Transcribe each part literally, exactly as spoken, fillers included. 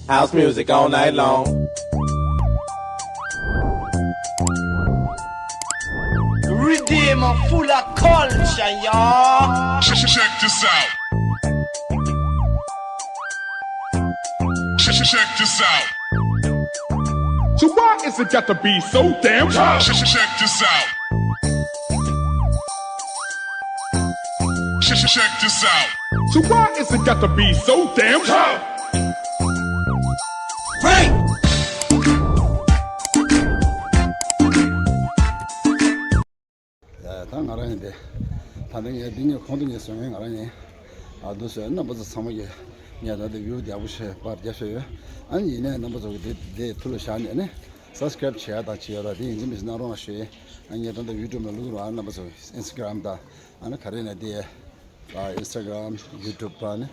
House music all night long. Redeem full of culture, y'all. Check, check this out. Check, check this out. So why is it got to be so damn hard? Check, check this out. Check, check this out. So why is it got to be so damn hard? Break! ད་ང་རང་ཡིན་ཏེ། ད་ནི་ངས་འདི་ངས་གོང་དུ་ངས་བཟོས་ངས་ང་རང་ཡིན། ཨ་འདུག་སེ་རྣམ་པ་ཚོ་ཚང་མ་གིས་ངས་ད་ལྟ་བིའུ་བདེ་པོ་ཞིག་པར་རྒྱབ་ཤོད་ཡོད། ཨ་ནི་ཡིན་ནའི་རྣམ་པ་ཚོ་གིས་དེ་དེ་ཐུགས་ལ་བཞག་ནས་ནི་སབ་སི་ཀ་རེབ་བྱེད་ཡ་དང་བྱེད་ཡ་ར་དེ་ཡིན་གཅིག་མིན་གཅིག་གནང་རོགས་གནང་ཞུ་ཡིན། ཨ་ངས་ད་ལྟ་ཡུ་ཊུབ་ལ་བླུག་རོགས། ཨ་རྣམ་པ་ཚོ་ཨིན་སི་ཊ་གྷ་རམ་དང་ཨ་ནི་ག་རེ་ནས་དེ། ཨ་ཨིན་སི་ཊ་གྷ་རམ་ཡུ་ཊུབ་པ་ནི་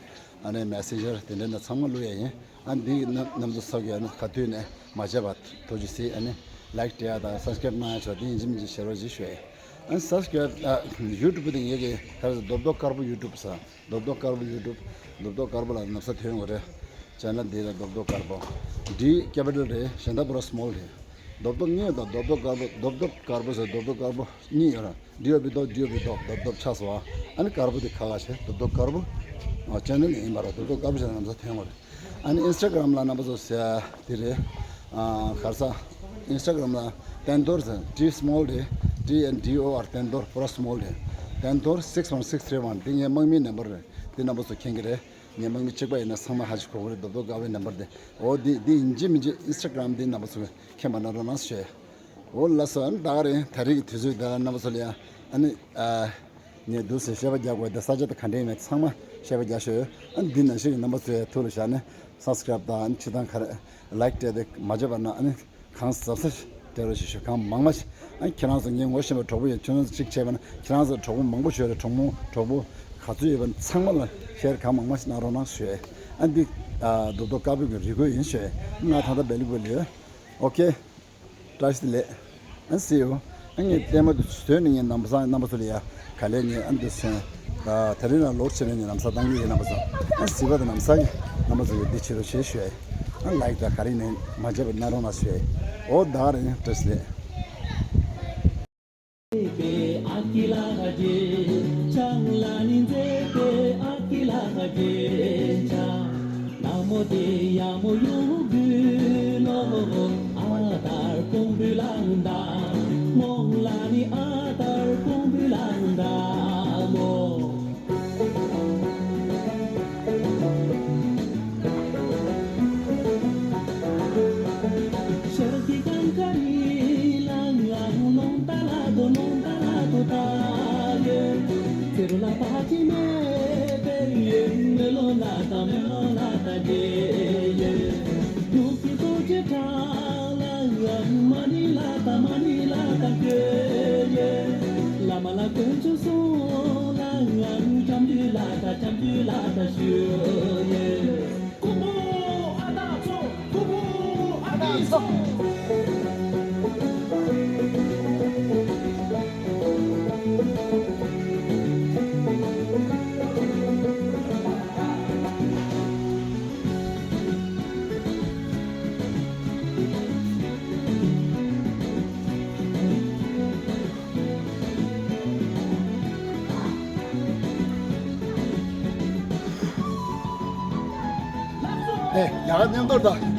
ཨ་ནི་མེ་སེན་ཇར་དེ་འདྲ་ནས་ཚང་མ་བླུག་ཡ་ཡིན། ཨ་འདི་རྣམ་རྣམ་ཚོ་ཚོ་གིས་ཨ་ནི་ག་དུས་ནས་མ་བརྗེད་པ་ཐུགས་རྗེ་གཟིགས། ཨ་ནི་ལའིཀ་སྤྲད་ཡ་དང་སབ་སི་ཀ་རེབ་གནང་ཡ་ཆོག་དེ་ཡིན་གཅིག་མིན་གཅིག་བྱེད་རོགས་ཞེས་ཞུ་ཡ་ཡིན། ཨ་ནི་སབ་སི་ཀ་རེབ་ཨ་ཡུ་ཊུབ་དེ་ངེད་ཀྱི་ད་རྡོབ་རྡོབ་དཀར་པོ་ཡུ་ཊུབ་ཟེར། རྡོབ་རྡོབ་དཀར་པོ་ཡུ་ཊུབ། རྡོབ་རྡོབ་དཀར་པོ་ལ་ནམ་ས་ཐོན་ཡོང་གི་རེད། ཅེ་ནལ་འདི་ལ་རྡོབ་རྡོབ་དཀར་པོ། ཌི་ཀེ་པི་ཊལ་རེད། གཞན་དག་པུ་ར་སི་མོལ་རེད། རྡོབ་རྡོབ་གཉིས་དང་རྡོབ་རྡོབ་དཀར་པོ། རྡོབ་རྡོབ་དཀར་པོ་ཟེར་རྡོབ་རྡོབ་དཀར་པོ་གཉིས་ཡོད་ར། ཌི་ཨོ་པི་རྡོབ། ཌི་ཨོ་པི་རྡོབ། རྡོབ་རྡོབ་ཆགས་སོང་བ། ཨ་ནི་དཀར་པོ་དེ་ཁ་ཁ་བྱས་རྡོབ་རྡོབ་དཀར་པོ། ཨ་ཅེ་ནལ་ཡིན་པ་ར། རྡོབ་རྡོབ་དཀར་པོ་ཟེར་ནམ་ས་ཐོན་ཡོང་གི་རེད། ཨ་ནི་ཨིན་སི་ཊ་གྷ་རམ་ལ་རྣམ་པ་ཚོ་ཟེར་དེ་རེད། ཨ་ག་རེ་ཟེར། ཨིན་སི་ཊ་གྷ་རམ་ལ་བསྟན་རྡོར་ཟེར། ཌི་སི་མོལ་རེད། ཊི་ཨེན་ཌི་ཨོ་ཨར་བསྟན་རྡོར། པུ་ར་སི་མོལ་རེད། བསྟན་རྡོར་six one six three one། འདི་ངའི་དམག་མིའི་ནམ་བར་རེད། འདི་རྣམ་པ་ཚོ་མཁྱེན་གྱི་རེད། ངའི་དམག་མི་གཅིག་པ་ཡིན་ན་ཚང་མ་ཧ་ཅང་གོ་གི་རེད། རྡོབ་རྡོབ་དཀར་པོའི་ནམ་བར་དེ། འོ་འདི་འདི་ཡིན་གཅིག་མིན་གཅིག་ཨིན་སི་ཊ་གྷ་རམ་འདི་རྣམ་པ་ཚོ་མཁྱེན་པ་གནང་རོགས་གནང་ཞུ། འོ་ལགས་སོ། ཨ་ནི་ད་ག་རེད། ད་རེས་ཀྱི་དུས་ཚོད་ད་རྣམ་པ་ཚོ་ལ་ཡ་ཨ་ནི་ཨ། ངས་འདུག་སེ་བཤད་པ་རྒྱག་དགོས་དེ་ས་ཆ་དང་ག་འདྲ་ཡིན་མིན་ཚང་མ་བཤད་པ་རྒྱག་ཤོད། ཨ་འདི་ནང་བཞིན་གྱི་རྣམ་པ་ཚོའི་ཐུགས་ལ་བཞག་ནས་སབ་སི་ཀ་རེབ་དང་ཨ་ནི་སྤྱིར་བཏང་ག་རེ་ལའིཀ་སྤྲད་དེ་མ་བརྗེད་པ་གནང་། ཨ་ནི་གང་ཟབ་ས་ཞིག་སྤྲད་རོགས་ཞེས་ཞུ། གང་མང་མང་ཞིག་ཨ་ཁྱེད་རང་ཚོ་ངས་ངོ་ཤེས་པའི་གྲོགས་པོ་ཡོད། ཁྱེད་རང་ཚོ་གཅིག་བྱས་པ་ན་ཁྱེད་རང་ཚོ་གྲོགས་པོ་མང་པོ་ཞིག་ཡོད་རེད། གྲོགས་མོ་གྲོགས་པོ་ག་ཚོད་ཡོད་པ་ན་ཚང་མ་ལ་ཤེར་གང་མང་མང་ཞིག་གནང་རོགས་གནང་ཞུ། ཨ་འདི་ཨ་རྡོབ་རྡོབ་དཀར་པོའི་རེ་སྐུལ་ཡིན་ཞུ། ང་ད་ལྟ་བེ་ལི་བེ་ལི་ཡོད། ཨོ་ཁེ། བཀྲ་ཤིས་བདེ་ལེགས། ཨ་སི་ཡུ། ཨ་ངས་ལྟད་མོ་དེ་བཟོས་ནས་ངས་ནམ་བཟང་རྣམ་པ་ཚོ་ལ་ཡ་ག་ལེར་ངས་ཨ་འདི་སོན། ད་རིང་ལ་ལོག་ཕྱིན་ནས་ངས་ལམ་སང་བཏང་གི་ཡིན་རྣམ་པ་ཚོ། ཨ་གཟིགས་པ་དང་ལམ་སང་གི་རྣམ་པ་ཚོ་ཡོད་འདི་བྱེད་རོགས་བྱེད་ཞུ། ཨ་ལའིཀ་དང་ག་རེ་ནས་མ་བརྗེད་པ་གནང་རོགས་གནང་ཞུ། ཨོ་ད་ག་རེ་བཀྲ་ཤིས་བདེ་ལེགས། ཨེ། ཡ་ག་མཉམ་དུ་ད།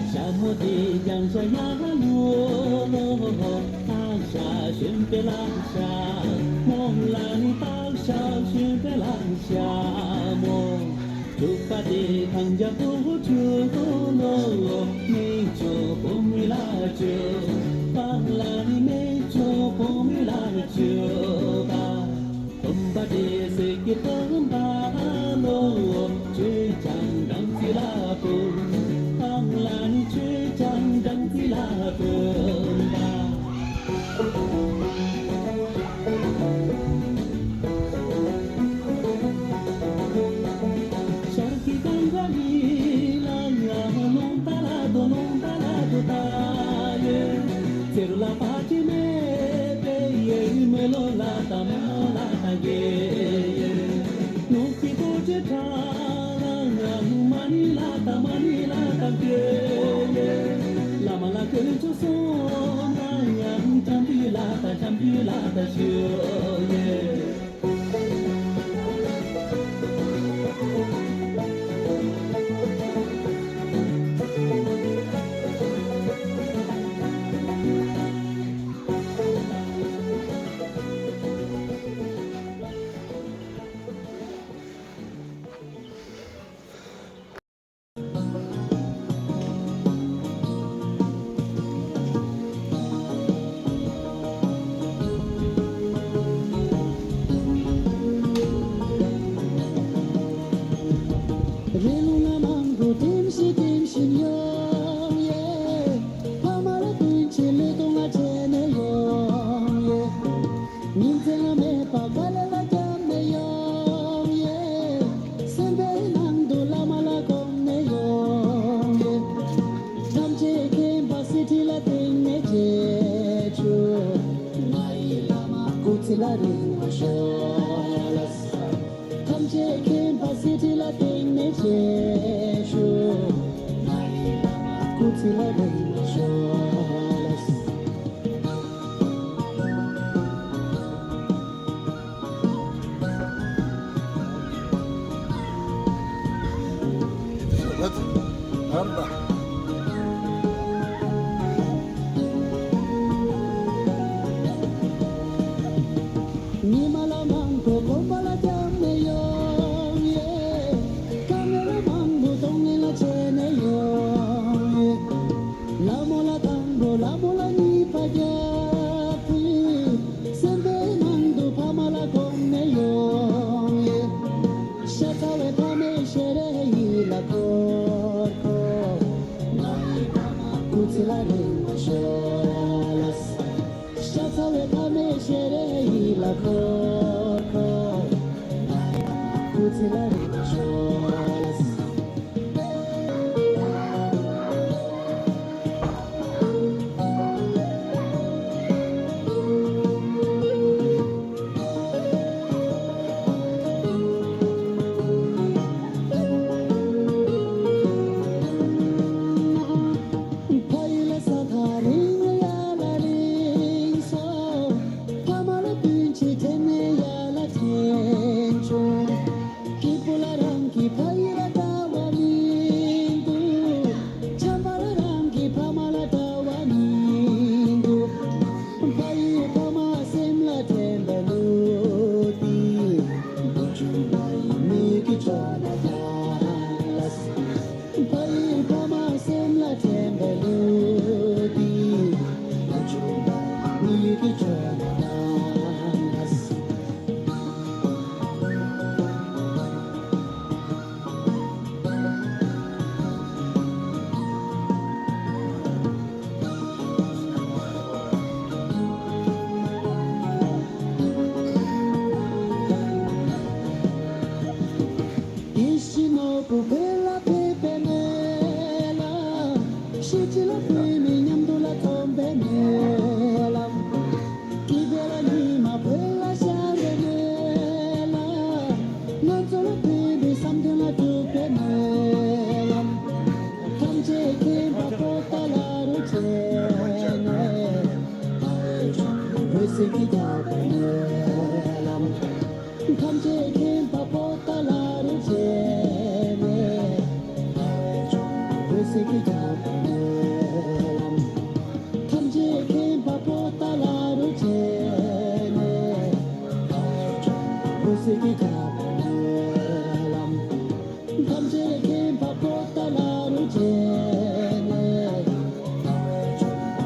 རི་ལུང་ལ་མང་པོ་ལྡེམ་ཞིང་ལྡེམ་བཞིན་ཡོང་ཡེ། ཕ་མ་ལ་སྤུན་མཆེད་བློས་གཏོང་ལ་བྱས་ནས་ཡོང་ཡེ། ཉིན་མཚན་ལ་མེད་པ་དཀའ་ལས་ལ་བརྒྱབ་ནས་ཡོང་ཡེ། སེམས་པའི་ནང་དུ་བླ་མ་ལ་དགོངས་ནས་ཡོང་ཡེ། ཐམས་ཅད་མཁྱེན་པ་གསེར་ཁྲི་ལ་བརྟེན་ནས་མཇལ་ཆོག །ང་ཡི་བླ་མ་སྐུ་ཚེ་ལ་རིང་བར་ཤོག་ལགས། ཐམས་ཅད་མཁྱེན་པ་གསེར་ཁྲི་ལ་བརྟེན་ནས་མཇལ་ཆོག །ང་ཡི་བླ་མ་སྐུ་ཚེ་ལ་རིང་བར་ཤོག་ལགས། ཉི་མ་ལ་མང་པོ་གོམ་པ་ལ་བརྒྱབ་ནས་ཡོང་ཡེ། དཀའ་ངལ་ལ་མང་པོ་གདོང་ལེན་ལ་བྱས་ནས་ཡོང་ཡེ། ལ་མོ་ལ་དང་པོ་ལ་མོ་ལ་གཉིས་པ་རྒྱབ་དུས། སེམས་པའི་ནང་དུ་ཕ་མ་ལ་དགོངས་ནས་ཡོང་ཡེ། ཤ་ཚ་བའི་ཕ་མའི་ཞལ་རས་ཡིད་ལ་འཁོར་འཁོར། ང་ཡི་ཕ་མ་སྐུ་ཚེ་ལ་རིང་བར་ཤོག་ལགས། ཤ་ཚ་བའི་ཕ་མའི་ཞལ་རས་ཡིད་ལ་འཁོར་འཁོར། ང་ཡི་ཕ་མ་སྐུ་ཚེ་ལ་རིང་བར་ཤོག་ལགས། ཕ་ཡུལ་ལ་ས་ཐག་རིང་ཡ་ལ་རིང་སོང་། ཕ་མ་ལ་སྤུན་མཆེད་དྲན་ནས་ཡ་ལ་དྲན་བྱུང་། སྐྱིད་པོ་ལ་རང་གི་ཕ་ཡུལ་ལ་འདྲ་བ་མི་འདུག །བྱམས་པ་ལ་རང་གི་ཕ་མ་ལ་འདྲ་བ་མི་འདུག །ཕ་ཡུལ་ཕ་མ་སེམས་ལ་དྲན་པའི་ལུགས་འདི། མི་ཆུང་བ་ཡི་མིག་གི་ཕྱོགས་ན་ཐལ། ཕ་ཡུལ་ཕ་མ་སེམས་ལ་དྲན་པའི་ལུགས་འདི། མི་ཆུང་བ་ཡི་མིག་གི་ཕྱོགས་ན་ཐལ། དེ་བཞིན་ནོར་བུ་བོད་ལ་ཕེབས་པའི་སྨོན་ལམ། ཤེས་བྱ་ལ་བོད་མི་མཉམ་དུ་ལ་འཛོམས་པའི་སྨོན་ལམ། སྐྱིད་པའི་ལ་ཉི་མ་བོད་ལ་ཤར་བའི་སྨོན་ལམ། ང་ཚོ་ལ་བོད་མི་བསམ་དོན་ལ་འགྲུབ་པའི་སྨོན་ལམ། ཐམས་ཅད་མཁྱེན་པ་པོ་ཏཱ་ལ་རུ་བྱས་ནས། བོད་སྲིད་ཀྱི་ཐག་པའི་སྨོན་ལམ། ཐམས་ཅད་མཁྱེན་པ་པོ་ཏཱ་ལ་རུ་བྱས་ནས། བོད་སྲིད་ཀྱི་ཐག་པའི་སྨོན་ལམ། ཐམས་ཅད་མཁྱེན་པ་པོ་ཏཱ་ལ་རུ་བྱས་ནས། བོད་སྲིད་ཀྱི་ཐག་པའི་སྨོན་ལམ། ཐམས་ཅད་མཁྱེན་པ་པོ་ཏཱ་ལ་རུ་བྱས་ནས།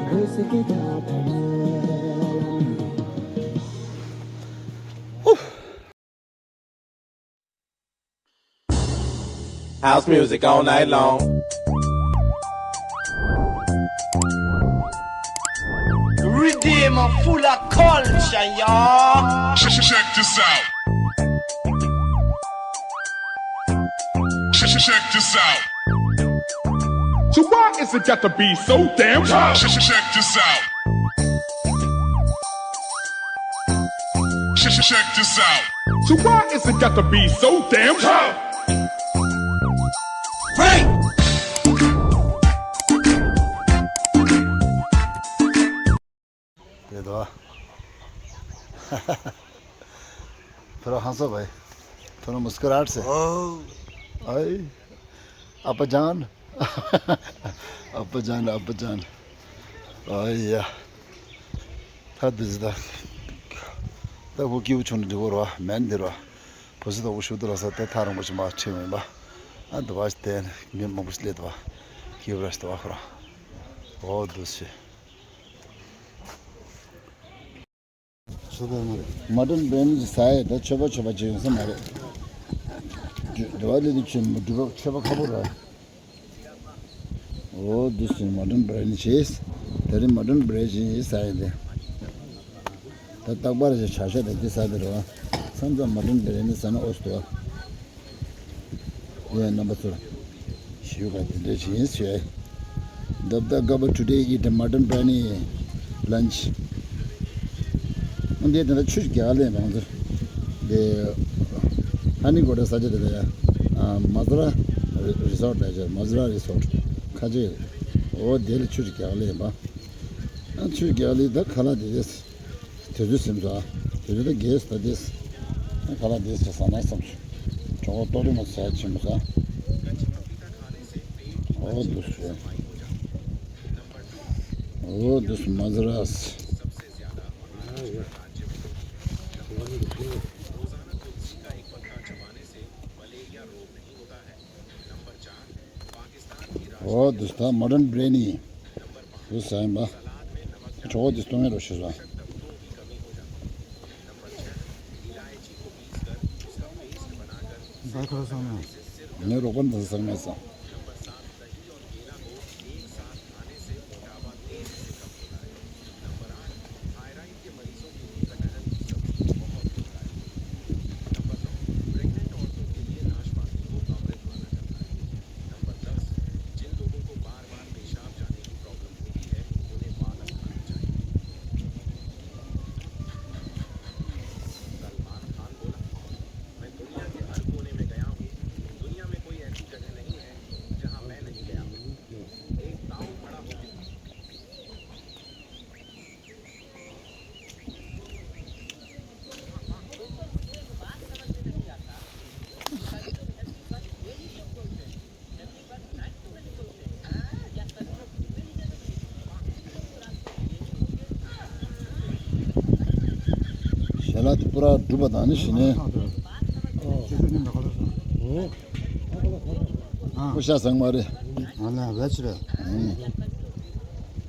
བོད་སྲིད་ཀྱི་ཐག་པའི་སྨོན་ལམ། House music all night long. Riddim full of culture, y'all. Check, check, check this out. Check, check, check this out. So why is it got to be so damn hard? Check, check, check this out. Check, check, check this out. So why is it got to be so damn hard? Hey! हाँ सब भाई, थोड़ा मुस्कुराहट से। ओ। आए, अब्बा जान। अब्बा जान, अब्बा जान। आए या। ད་འདི་ཟི་ད། ད་ཧུ་ཀིའུ་ཆུང་འདི་གོ་རོ། མེན་འདི་རོ། བུ་སི་ད་ཧུ་ཤུ་དུ་ལ་ས་ད་ཐ་རང་པོ་ཆི་མ་ཁྲི་མེན་པ། ཨ་འདི་བ་ཞི་ཏན་མི་མང་པོ་ཞིག་ལས་ད་བ། ཀིའུ་ར་ཞི་ད་བ་ཁོ་ར། ཨོ་འདི་ཞི། མ་ཊོན་བྷི་རི་ཡ་ནི་ཟ་ཡས་ད་མཆོད་པ་མཆོད་པ་བྱེད་ཡོང་ས་མ་རེད། འགྲོ་བ་ལས་དུ་ཆེན་མོ་འགྲུལ་པ་མཆོད་པ་ཁ་པོ་ར། ཨོ་འདི་སུ་མ་ཊོན་བྷི་རི་ཡ་ནི་བྱེད། ད་རིང་མ་ཊོན་བྷི་རི་ཡ་ནི་བྱེད་ཟ་ཡས་དེ། ད་རྟག་པར་བྱ་ཤ་དེ་འདི་ཟ་དེ་ར། མཚམས་མཚམས་མ་ཊོན་བྷི་རི་ཡ་ནི་ཟ་ན་ཨོ་སི་དོ། ཡ་རྣམ་པ་ཚོ། ཞུ་ག་དེ་འདྲ་བྱེད་ཟེར། Dabda Gaba today eat mutton biryani lunch. འདི་དེ་འདྲ་ཆུ་རྒྱག་ལས་མང་ཚོ། དེ་ཧ་ནི་གོ་ད་ས་ཆ་དེ་ལ་ཡ། མ་ཛ་ར་རི་སོར་ཊ་ལ་ཡ། མ་ཛ་ར་རི་སོར་ཊ་ཁ་ཆེ། འོ་དེ་ལ་ཆུ་རྒྱག་ལས་མ། ཆུ་རྒྱག་ལས་ད་ཁ་ལག་དེ་རེད། དེ་ཚོ་སེམས་ས། དེ་ཚོ་ད་རྒྱས་སུ་ད་དེས། ཁ་ལག་དེས་ཟ་ན་བསམ་སོང་། གྲོགས་པོ་ལྟོ་རིགས་མ་ཟ་ཆེན་མོ་ཟ། ཨོ་འདུག་སེ། ཨོ་འདུག་སེ་མ་ཟ་ར་སེ། ཨོ་འདུག་སེ་ད་མ་ཊོན་བྷི་རི་ཡ་ནི། འདུག་སེ་ཡིན་པ། གྲོགས་པོ་དེ་གཏོང་ཡ་རོགས་ཞུ་སོང་། ངའི་རོགས་པ་འདི་ཚོ་ཚང་མས་ཟ། ཞལ་ལག་དེ་པུ་ར་སྒྲུབ་པ་དང་ནི་ཞི་ནས། ཨོ། ཨོ། ཨོ་ཤ་ཟང་མ་རེད། ང་ལ་བེ་ཆི་རེད། ཨང་།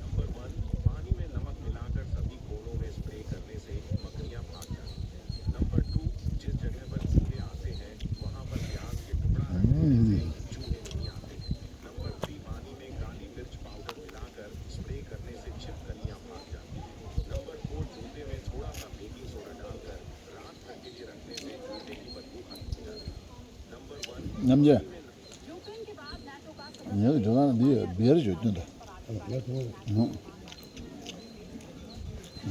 number one, पानी में नमक मिलाकर सभी कोनों में स्प्रे करने से मक्खियां भाग जाती हैं। नंबर टू, जिस जगह पर चूहे आते हैं, वहां पर प्याज के टुकड़ा रख देने से चूहे नहीं आते हैं। नंबर थ्री, पानी में काली मिर्च पाउडर मिलाकर स्प्रे करने से छिपकलियां भाग जाती हैं। नंबर फोर, जूते में थोड़ा सा बेकिंग सोडा डालकर रात भर के लिए रखने से जूते की बदबू खत्म हो जाती है। Number one, ཉམས་ཆེ། ཉེ་གི་ཇོ་ནང་འདི་བེར་ཇོ་སྟོན་ད།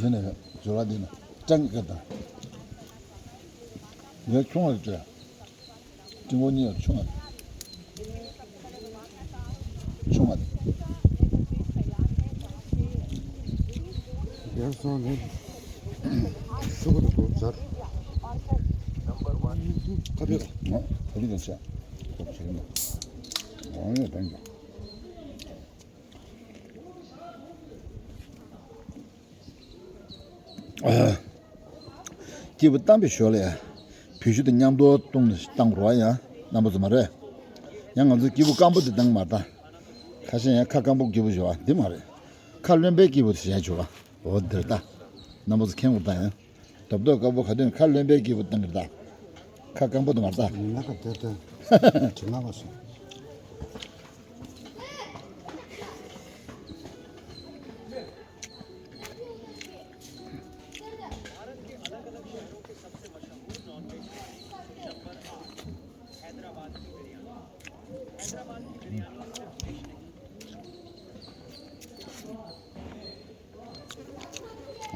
ཡིན་ནས་ཇོ་ར་འདི་ན་ཀྲང་གི་ད། ཉེ་ཆུང་བ་ཅོ། ཏིང་བོ་གཉིས་ཆུང་བ། ཆུང་བ། བེར་སོང་ནས་ཤུ་གུ་དུ་དུ་ཛར། ཁ་བེར། ང་ད་ལི་ག་ཆ། ཁོ་ཆེ་མ། ང་ཡོད་དང་། སྐྱེས་བུ་བལྟམས་པའི་ཞོར་ལ་ཡ། བོད་གཞུང་དང་མཉམ་དུ་གཏོང་ནས་བཏང་རོགས་ཡ། རྣམ་པ་ཚོ་མ་རེད། ཡང་ང་ཚོ་སྐྱེས་བུ་སྐམ་པོ་དེ་བཏང་མ་ད། ཁ་ཤས་ཡང་ཁ་སྐམ་པོ་སྐྱེས་བུ་ཞོ་བ་འདི་མ་རེད། ཁ་རློན་པའི་སྐྱེས་བུ་དེ་བྱས་ཆོག་བ། འོ་འདིར་ད། རྣམ་པ་ཚོ་མཁྱེན་དགོས་ད་ཡང་། རྡོབ་རྡོབ་དཀར་པོ་ཁ་ཏོན་ཁ་རློན་པའི་སྐྱེས་བུ་བཏང་གི་ད། ཁ་སྐམ་པོ་དེ་མ་ད། མི་ན་ཁ་དེ་དེ། དྲི་མ་བ་སོང་།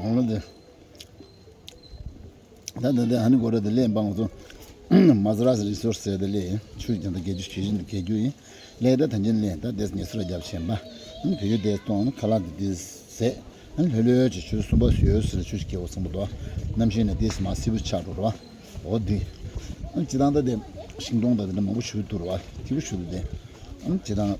འོང་ལ་དེ། ད་ད་ད་ཧ་ནི་གོ་ར་དེ་ལས་འབངས་ཚོ། མ་ཟ་ར་སི་རི་སོར་སི་ཟེར་དེ་ལས་ཆུ་ཀྱང་ད་རྒྱལ་རྒྱུ་ཆུ་བཞིན་དུ་རྒྱལ་རྒྱུ་ཡིན། ལས་ད་ཐན་ཅན་ལས་ད་དེས་ངེས་སུ་ར་རྒྱབ་ཆེན་པ། ཨ་ནི་བེ་ཡོ་དེས་གཏོང་ཨ་ནི་ཁ་ལག་དེ་དེས་ཟས། ཨ་ནི་ལྷོད་ལྷོད་ཀྱི་ཆུ་གསུམ་པ་སུ་ཡོད་སུ་ལ་ཆུ་ཞིག་སྐྱེ་བོ་ཚང་པོ་དོ། གནམ་གཤིས་ནི་དེས་མ་སི་བུ་ཆགས་འགྲོ་རོ། འོ་དེ། ཨ་སྤྱིར་བཏང་ད་དེ་ཤིང་སྡོང་དང་དེ་འདྲ་མང་པོ་ཞིག་འདུག་ར་བ། སྐྱིད་པོ་ཞིག་འདུག་དེ། ཨ་སྤྱིར་བཏང་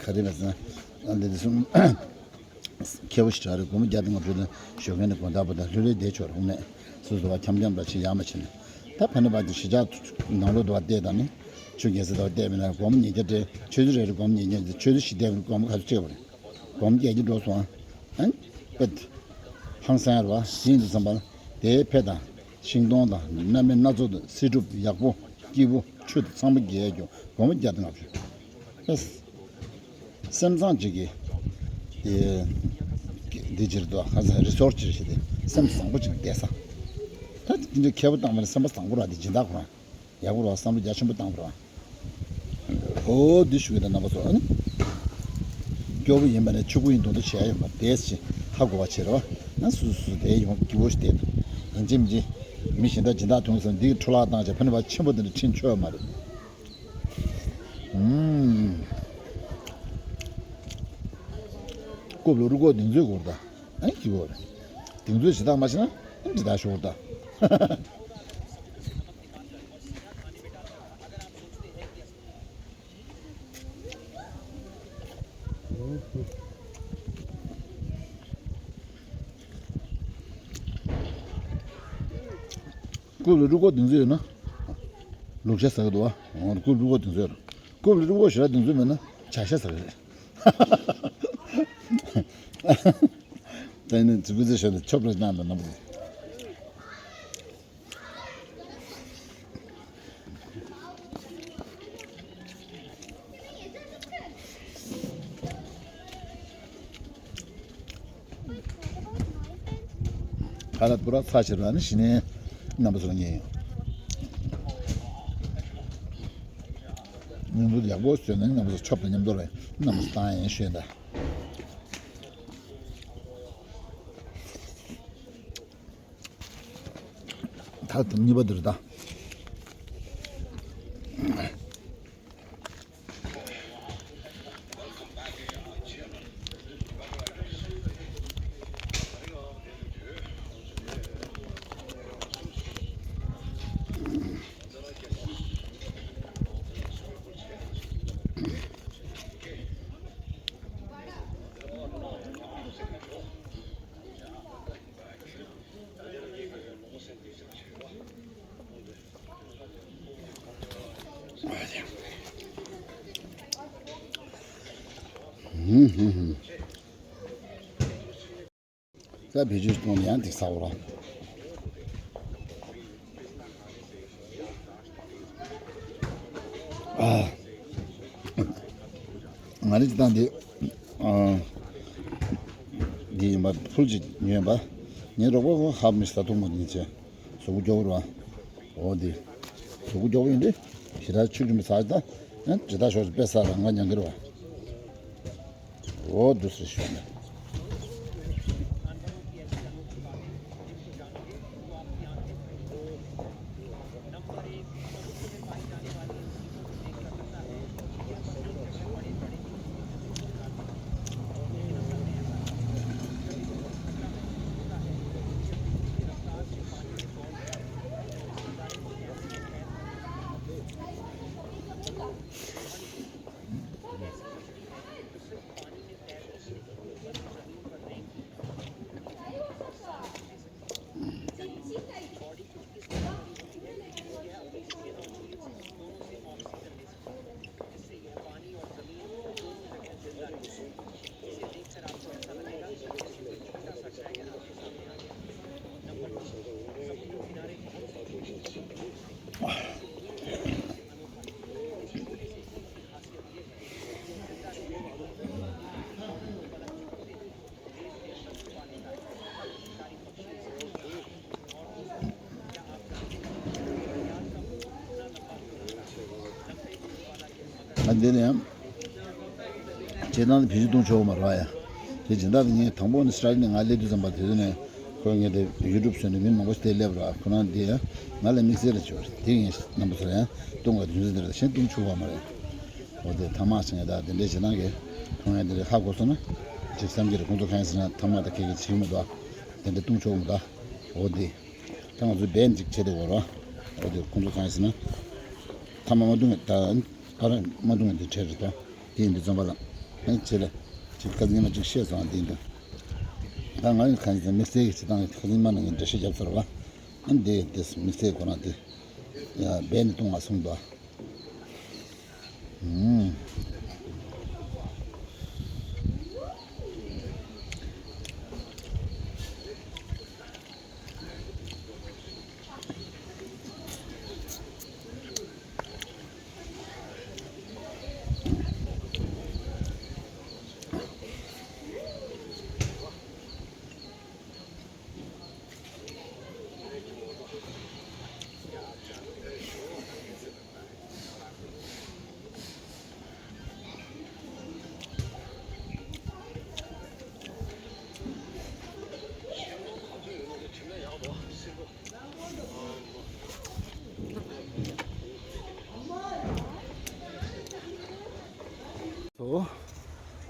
ག་རེ་རེད་ཟེར་ན། ཨ་འདི་དེ་གསུམ་མཁས་པོ་ཞིག་ཆགས་རེད། སྒོར་མོ་བརྒྱ་དང་ལྔ་བཅུ་དང་ཞོགས་ཀས་ནས་དགོང་དག་བར་དུ་ལྷོད་ལྷོད་བསྡད་ཆོག་རེད། དངོས་གནས་སོ་སོ་བ་འཁྱམ་འཁྱམ་འདྲ་ཞིག་ཡག་མ་བྱས་ནས། ད་ཕ་ནས་བར་དུ་གཞིས་ཆགས་ནང་ལོགས་དུ་བ་བལྟས་དང་ནི། ཆུ་རྒྱལ་སའི་དུ་བ་བལྟས་པས་ན། སྒོར་མོ་ཉིས་བརྒྱ་སྤྲད། ཆུ་ཚོད་རེ་རེ་སྒོར་མོ་ཉིས་བརྒྱ་སྤྲད། ཆུ་ཚོད་བཞི་བསྡད་པས་སྒོར་མོ་ག་ཚོད་སྤྲད་པ་རེད། སྒོར་མོ་བརྒྱད་ཀྱི་འགྲོ་སོང་། ཨ་ནི་པད། ཧང་སང་ར་བ་ཞིག་འདུག་བསམ་པ། དེའི་ཕེ་དང་ཤིང་སྡོང་དང་སྣ་མིན་སྣ་ཚོགས་དང་། སེ་སྒྲུབ་ཡག་པོ་སྐྱིད་པོ་ཆུ་དང་ཚང་མ་རྒྱལ་ཡག་གི་སྒོར་མོ་བརྒྱ་དང་ལྔ་བཅུ། ཨེ། སེམས་བཟང་ཅིག་གིས་དེ་འདི་ཅིག་རེད་དོ། ཁ་སང་རི་སོར་ཅིག་རེད་ཤི། དེ་སེམས་བཟང་པོ་ཅིག་བསྡད་ས། ད་དེ་འདྲ་མཁས་པོ་བཏང་བ་ལ་སེམས་པ་བཟང་པོ་ར། དེ་སྦྱིན་བདག་ཁོ་རང་ཡག་པོ་ར། བསམ་བློ་རྒྱ་ཆེན་པོ་བཏང་པ་ར། ཨོ་འདི་ཞུ་གི་ད་རྣམ་པ་ཚོ། ཨ་ནི་སྐྱོ་པོ་ཡིན་པ་ནས་ཆུ་ཁུ་ཡིན་མདོག་མདོག་བྱས་ཡོད་མ་རེད། དེ་ཞིག་ཧ་གོ་བ་བྱེད་རོགས། ཨ་སུ་སུ་དེ་ཡོང་སྐྱིད་པོ་ཞིག་བསྡད་འདུག་ཡིན་གཅིག་མིན་གཅིག་མི་གཞན་དག་སྦྱིན་བདག་ཐོན་སོང་། འདི་གི་འཕྲོ་བརླག་བཏང་བྱས་ཕ་ནི་བ་ཆེན་པོ་དེ་འདྲ་ཕྲིན་ཆོད་མ་རེད། ཨུམ། རྐུབ་ལ་རུ་སྐོགས་གདེང་ཚོད་སྐོར་ད། ཨ་ནི་སྐྱིད་པོ་རེད། གདེང་ཚོད་ཇི་ལྟར་མ་བྱས་ན་ཨ་ནི་ཇི་ལྟར་ཤོར་ད། རྐུབ་ལ་རུ་སྐོགས་གདེང་ཚོད་ཡོད་ན་ལུག་ཤ་ཟ་གི་འདུག་བ། འོ་རྐུབ་ལ་རུ་སྐོགས་གདེང་ཚོད་ཡོད། རྐུབ་ལ་རུ་སྐོགས་ཞེ་དྲག་གདེང་ཚོད་མེད་ན་བྱ་ཤ་ཟ་གི་རེད། ད་ཡིན་ན་ཙི་པི་ཙི་ཤ་དང་ཆོབ་རེ་གནང་དང་ནམ། ཁ་ལག་པུ་ར་ཚ་ཆེ་ར་ནི་ཞི་ནས་རྣམ་པ་ཚོར་ཉན་ཡོང་། ཉིན་དུ་ཡག་པོ་བཟོས་ནས་རྣམ་པ་ཚོ་ཆོབ་དང་མཉམ་དུ་རེད། རྣམ་པ་ཚོ་བཏང་ཡན་ཤོད་ད། ད་དུམ་གཉིས་པ་འདིར་ད། ད་བེད་སྤྱོད་གཏོང་ནས་ཡང་འགྲིག་ས་འོ་ར། ཨ། ང་རེ་ཅི་དང་འདི། ཨ། འདི་ཡིན་པ་ཕུལ་ཅིག་ཉོས་པ། ངའི་རོགས་པ་ཧབ་མི་ས་ཐུང་མ་འདི་བྱས། གཟུགས་པོ་སྐྱོ་བོ་ར། འོ་འདི། གཟུགས་པོ་སྐྱོ་བོ་ཡིན་ཏེ། ཞེ་དྲག་ཆུ་ཆུ་མི་ཚ་ད། ཨ་ཇི་ལྟར་ཤོག་ཅིག་དཔེ་ས་ར་ང་ཉང་གི་ར། འོ་འདུག་སེ་ཞུ་ནས། ང་འདི་ནས་ཡང་། བྱེད་སྟངས་དེ་བེད་སྤྱོད་གཏོང་ཆོག་གི་མ་རེད་པ་ཡ། དེ་སྦྱིན་བདག་དེ་ངས་དང་པོ་ནས་ཨོ་སི་ཊེ་ལི་ཡ་ནས་ང་སླེབས་དུས་ཙམ་པ་དེ་དུས་ནས་ཁོས་ངས་དེ་ཡུ་ཊུབ་བཟོས་ནས་མི་མང་པོ་ཞིག་དེ་སླེབས་ར། ཁོ་རང་དེ་ཡང་ང་ལ་དམིགས་བསལ་རེ་བྱོས་རེད། དེ་ངས་རྣམ་པ་ཚོར་ཡང་གཏོང་དགོས་རྒྱུ་མཚན་དེ་རེད། གཞན་གཏོང་ཆོག་གི་མ་རེད། འོ་དེ་ཐ་མག་ཟེར་ངས་ད་དེ་འདྲའི་བྱེད་སྟངས་ཀྱི་མཐོང་ཡ་དེ་འདྲ་ཧ་གོ་སོང་ན་ཅིག་བསམ་གྱི་རེད། ཁོང་ཚོ་གང་ཡིན་ཟེར་ན་ཐ་མག་ད་ཁྱེད་ཀྱིས་བྱེད་ཀྱི་མི་འདུག་ཨ། དེ་འདྲ་གཏོང་ཆོག་གི་མི་འདུག་ཨ། འོ་དེ། ད་ང་ཚོ་བེན་ཅིག་བྱེད་དེ་འོ་རོ། འོ་དེ་ཁོང་ཚོ་གང་ཡིན་ཟེར་ན། ཐ་མ་མ་འདུག་ངས་ད་ཕར་མ་འདུག་ངས་དེ་ཁྲལ་རེད་ད། དེ་ཡིན་དུས་ཙམ་པ་ལ། ཨ་ནི་ཆེ་ལ། ཅིག་ཁ་ཉི་མ་ཅིག་བཤད་སོང་དེ་ཡིན་དུས། ད་ང་ཡི་གང་ཡིན་ཟེར་ན་དམིགས་བསལ་གྱི་བྱེད་སྟངས་ཁ་ཉི་མ་ནང་གི་འགྲེལ་བཤད་རྒྱབ་ཚར་བ། ཨ་ནི་དེ་དེ་དམིགས་བསལ་ཁོ་རང་དེ། ཡ་སྦས་ནས་གཏོང་བ་གསུངས་འདུག་ཨ།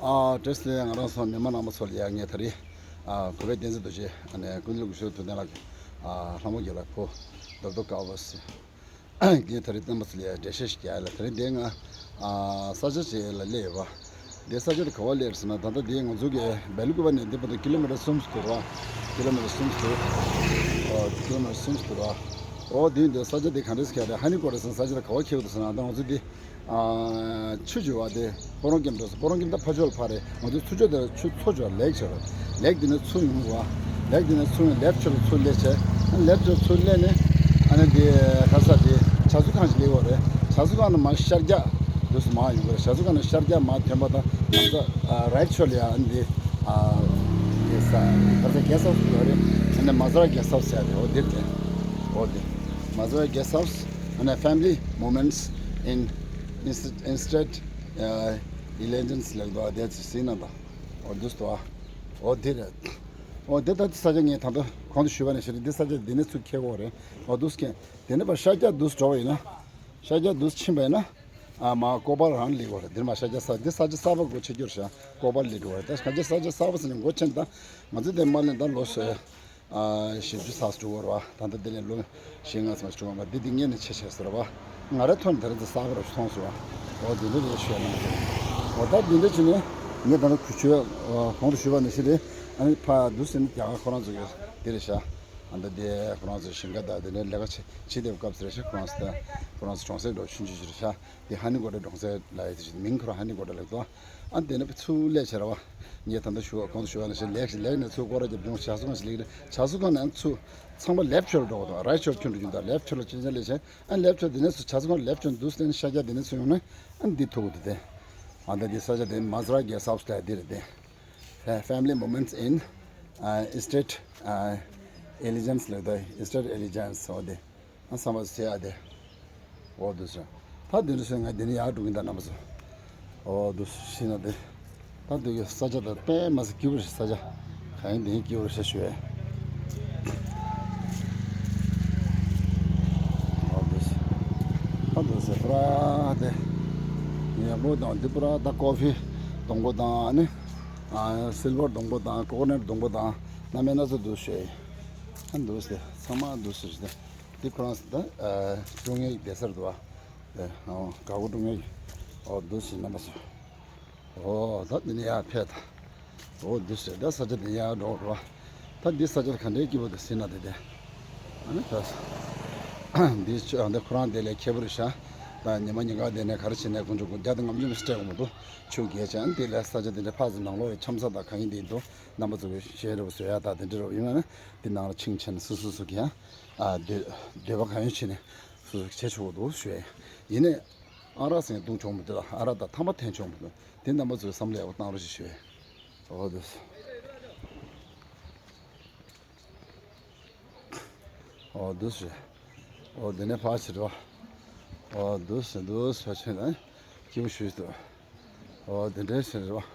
ཨ་བཀྲ་ཤིས་བདེ་ལེགས། ང་རང་ཚོ་མི་མང་རྣམ་པ་ཚོ་ལ་ཡ་ངས་ད་རེས་ཨ་གུས་པའི་བསྟན་འཛིན་རྡོ་རྗེ། ཨ་ནས་ཀུན་གླུ་གུ་ཤོད་དུ་ལྡན་ལགས། ཨ་ལྷ་མོ་རྒྱལ་ལགས་ཕོ་རྡོབ་རྡོབ་དཀར་པོ་ཟེར། ངས་ད་རེས་བསྟན་པ་ཚོ་ལ་ཡ་འགྲེལ་བཤད་ཞིག་རྒྱག་ཡ་ལ། ད་རེས་འདི་ང་ཨ་ས་ཆ་ཅིག་ལ་སླེབས་ཡོད་པ། འདི་ས་ཆ་དེ་ག་པར་སླེབས་ཟེར་ན། ད་ལྟ་འདི་ང་ཚོ་གི་སྦེལ་ཀོབ་ནས་འདི་བར་དུ་ཀི་ལོ་མི་ཊར་གསུམ་ཙམ་འདུག་ར། ཀི་ལོ་མི་ཊར་གསུམ་ཙམ་འདུག་ཨོ་ཀི་ལོ་མི་ཊར་གསུམ་ཙམ་འདུག་ར། ཨོ་དེ་འདི་ས་ཆ་དེ་ག་འདྲས་ཟེར་ཧ་ནི་ཀོ་རེ་ཟེར་ས་ཆ་དེ་ག་པར་འཁེལ་འདུག་ཟེར་ན། ད་ང་ཚོ་འདི་ཨ་ཆུ་རྒྱུ་བ་དེ་སྤོ་རོང་ཀེམ་འགྲོ་ས། སྤོ་རོང་ཀེམ་ད་ཕ་ཇོལ་ཕ་རེད། ང་ཚོ་ཚུར་ཕྱོགས་དེ་ཆུ་མཚོ་ཇོ་ལེག་ཆོ་རེད། ལེག་དེ་ནས་ཚུར་ཡོང་བ། ལེག་དེ་ནས་ཚུར་ཡོང་ལེབ་ཆོ་ལ་ཚུར་སླེབས་བྱས། ལེབ་ཆོ་ཚུར་སླེབས་ནས་ཨ་ནི་དེ་ག་ས་དེ་བྱ་ཚུལ་ཁང་ཞིག་སླེབས་ཡོད་རེད། བྱ་ཚུལ་ཁང་ནས་མར་ཤར་རྒྱག་འདུག་སེ་མར་ཡོང་གི་རེད། བྱ་ཚུལ་ཁང་ནས་ཤར་རྒྱག་མར་ཐོན་པ་དང་ང་ཚོ་ཨ་རའིཊ་ཆོ་ལ་ཡ་ཨ་ནི་དེ་ཨ་དེ་ས་ག་ས་གེ་སི་ཧའུ་སི་ཡོད་རེད། ཨ་ནི་མ་ཛ་ར་གེ་སི་ཧའུ་སི་ཟེར་ཡ་དེ། འོ་དེ་རེད། འོ་དེ་མ་ཛ་ར་གེ་སི་ཧའུ་སི། ཨ་ནི་Family Moments in Inst- Instant uh, Elegance ལབ་འདུག་ཨ། དེ་ཚོ་ཟིན་ན་ད། འོ་འདུག་སྟོ་ཨ། འོ་དེ་རེད། འོ་དེ་ད་དེ་ས་ཆ་ངས་ད་ལྟ་གོང་དུ་ཞུས་པ་ནང་བཞིན་རེད། འདི་ས་ཆ་འདི་ནས་ཚུར་འཁེལ་དགོས་རེད། འོ་འདུག་སྐད། དེ་ནས་ཕར་ཤར་རྒྱག་འདུག་འགྲོ་བ་ཡིན་ན། ཤར་རྒྱག་འདུག་ཕྱིན་པ་ཡིན་ན། ཨ་མ་ཀོ་པལ་རང་སླེབས་དགོས་རེད། འདིར་མ་ཤར་རྒྱག་ས་འདི་ས་ཆ་གསར་པ་སྒོ་ཕྱེ་རྒྱུ་རེད་ཤག་ཀོ་པལ་སླེབས་འགྲོ་བ་རེད། ད་གང་ཅི་ས་ཆ་གསར་པ་ཟེར་ནས་སྒོ་ཕྱེ་ན་ད་ང་ཚོ་དེ་མ་ལེན་ད་ལོ་སོ། ཨ་བཞི་བཅུ་ཙམ་འགྲོ་བར་བ། ད་ལྟ་དེ་ལས་ལོ་བཞི་ལྔ་ཙམ་འགྲོ་བར་བ། འདི་འདི་ངས་ནས་ཆེ་ཆེ་ཟེར་བ། ང་རའི་ཐོག་ནས་དེ་རིང་ཙམ་གསར་པ་རུ་མཐོང་སོང་བ། འོ་དེ་འདྲ་རེད་ཞུ་ཡ་ནང་བཞིན། འོ་ད་འདི་འདྲ་བྱས་ནས་ངས་ད་ལྟ་གུ་ཆོས་གོང་དུ་ཞུས་པ་ནང་བཞིན་རེད། ཨ་ནི་ཕ་འདུག་ཟེར་ནས་རྒྱ་གར་ཁོ་རང་ཚོ་གི་དེ་རེད་ཤག་ཨ་ད་དེ་ཁོ་རང་ཚོ་ཞིང་ཁ་དང་དེ་འདྲའི་ལས་ཀ་བྱེད་བྱེད་བསྡད་པའི་སྐབས་སུ་རེད་ཤག་ཁོ་རང་ཚོ་ད་ཁོ་རང་ཚོ་གྲོང་གསེབ་འགྲོ་ཆུང་ཆུང་ཞིག་རེད་ཤག་དེ་ཧ་ནི་གོ་ཊ་གྲོང་གསེབ་ལབ་ཡ་དེ་ཞིག་མིང་ཁོ་རང་ཧ་ནི་གོ་ཊ་ལབ་འདུག་ཨ་དེ་ནས་ཚུར་སླེབས་བྱས་ར་བ། ངས་ད་ལྟ་ཞུ་བ་གོང་དུ་ཞུ་བ་ནང་བཞིན་ལེགས་ཤིག་ལེགས་ནས་ཚུར་སྐོར་ར་རྒྱབ་ཡོང་། བྱ་ཚུལ་ཁང་ཞིག་ལེགས་རེད། བྱ་ཚུལ་ཁང་ནས་ཚུར་ཚང་མ་ལེབ་ཆོལ་འགྲོ་གི་འདུག་རའིཊ་ཆོལ་ཁྱོན་འགྲོ་གི་འདུག་ལེབ་ཆོལ་ལ་ཅི་ཅི་སླེབས་བྱས། ཨ་ལེབ་ཆོལ་དེ་ནས་ཚུར་བྱ་ཚུལ་ཁང་ལེབ་ཆོལ་འདུག་སྟེ་ཤར་རྒྱག་དེ་ནས་ཚུར་ཡོང་ན་ཨ་འདི་ཐུག་གི་འདུག་སྟེ། ཨ་ད་འདི་ས་ཆ་དེ་མ་ཛ་ར་གེ་སི་ཧའུ་སི་ལབ་ཡ་འདི་རེད་དེ། Fa- Family Moments in uh, Estate uh, Elegance ལབ་ད། Estate Elegance འོ་དེ། ཨ་བསམ་པ་ཟེར་ཡ་དེ། འོ་འདུག་སེ། ད་འདི་འདྲ་སེ་ང་འདི་ནས་ཡར་འགྲོ་གིན་ད་རྣམ་པ་ཚོ། འོ་འདུག་སེ་ན་དེ། ད་འདི་གི་ས་ཆ་ད་དཔེ་མ་སྲིད་སྐྱིད་པོ་རེད་ས་ཆ། གང་ཡིན་འདི་ཡིན་སྐྱིད་པོ་རེད་ཤག་ཞུ་བས། འོ་འདུག་སེ། ད་འདུག་སེ་པུ་ར་དེ། ངས་ལོ་དང་འདི་པུ་ར་ད་ཀོ་ཕི་སྡོང་པོ་དང་ཨ་ནི། ཨ་སིལ་བར་སྡོང་པོ་དང་ཀོ་ཀོ་ནཊ་སྡོང་པོ་དང་སྣ་མིན་སྣ་ཚོགས་འདུག་ཞུ་བས། ཨ་འདུག་སེ་ཚང་མ་འདུག་སེ་རེད་དེ། འདི་ཁོ་རང་ད་ཀྲུང་ཡོན་བསྡད་སར་འདུག་བ། ཨོ་ག་གོ་ཀྲུང་ཡོན། ཨོ་འདུག་སེ་རྣམ་པ་ཚོ། ཨོ་ད་འདི་ནས་ཡར་ཕེབས་ད། ཨོ་འདུག་སེ་ད་ས་ཆ་འདི་ཡར་འགྲོ་འགྲོ་བ། ད་འདི་ས་ཆ་ག་འདྲའི་སྐྱིད་པོ་འདུག་ཟེར་ན་དེ་དེ། ཨ་ནི་ད་འདི་ཆུ་ཨ་འདི་ཁོ་རང་དེ་ལས་ཁྱད་པར་ཤག་ད་ཉི་མ་ཉིན་གང་དེ་ནས་ག་རེ་བྱས་ནས་དགུན་ཆུ་དགུན་རྒྱ་དང་ངམ་ཉུང་སྤྲད་དགོས་མི་འདུག་ཆུ་རྒྱས་ཅན་དེ་ལས་ས་ཆ་དེ་འདྲ་ཕག་ཚོ་ནང་ལོགས་ལ་འཆམ་ས་དང་གང་ཡིན་དེ་འདུག་རྣམ་པ་ཚོ་གི་ཞལ་རོ་བཟོ་ཡ་དང་དེ་འདྲ་རོ་ཡིན་ན་ནི་དེ་ནང་ལ་ཕྱིན་ཆེན་སུ་སུ་སུ་གི་ཡང་ཨ་འདོད་འདོད་པ་གང་ཡོད་བྱས་ནས། སོ་སོ་བྱེད་ཆོག་འདུག་ཞུ་ཡ། ཡིན་ནའི་ཨ་རག་ཟེར་བཏུང་ཆོག་མི་འདུག་ཨ་རག་དང་ཐ་མག་འཐེན་ཆོག་མི་འདུག་དེ་རྣམ་པ་ཚོས་བསམ་བློ་ཡག་པོ་བཏང་རོགས་ཞེས་ཞུ་ཡ། འོ་འདུག་འོ་འདུག་ཞུ། འོ་འདི་ནས་ཕར་ཕྱིན་རོགས། འོ་འདུག་ཞུ་འདུག་ཞུ་ཕྱིན་ན་སྐྱིད་པོ་ཞུ་འདུག་འོ་འདི་འདྲའི་ཕྱིན་རོགས།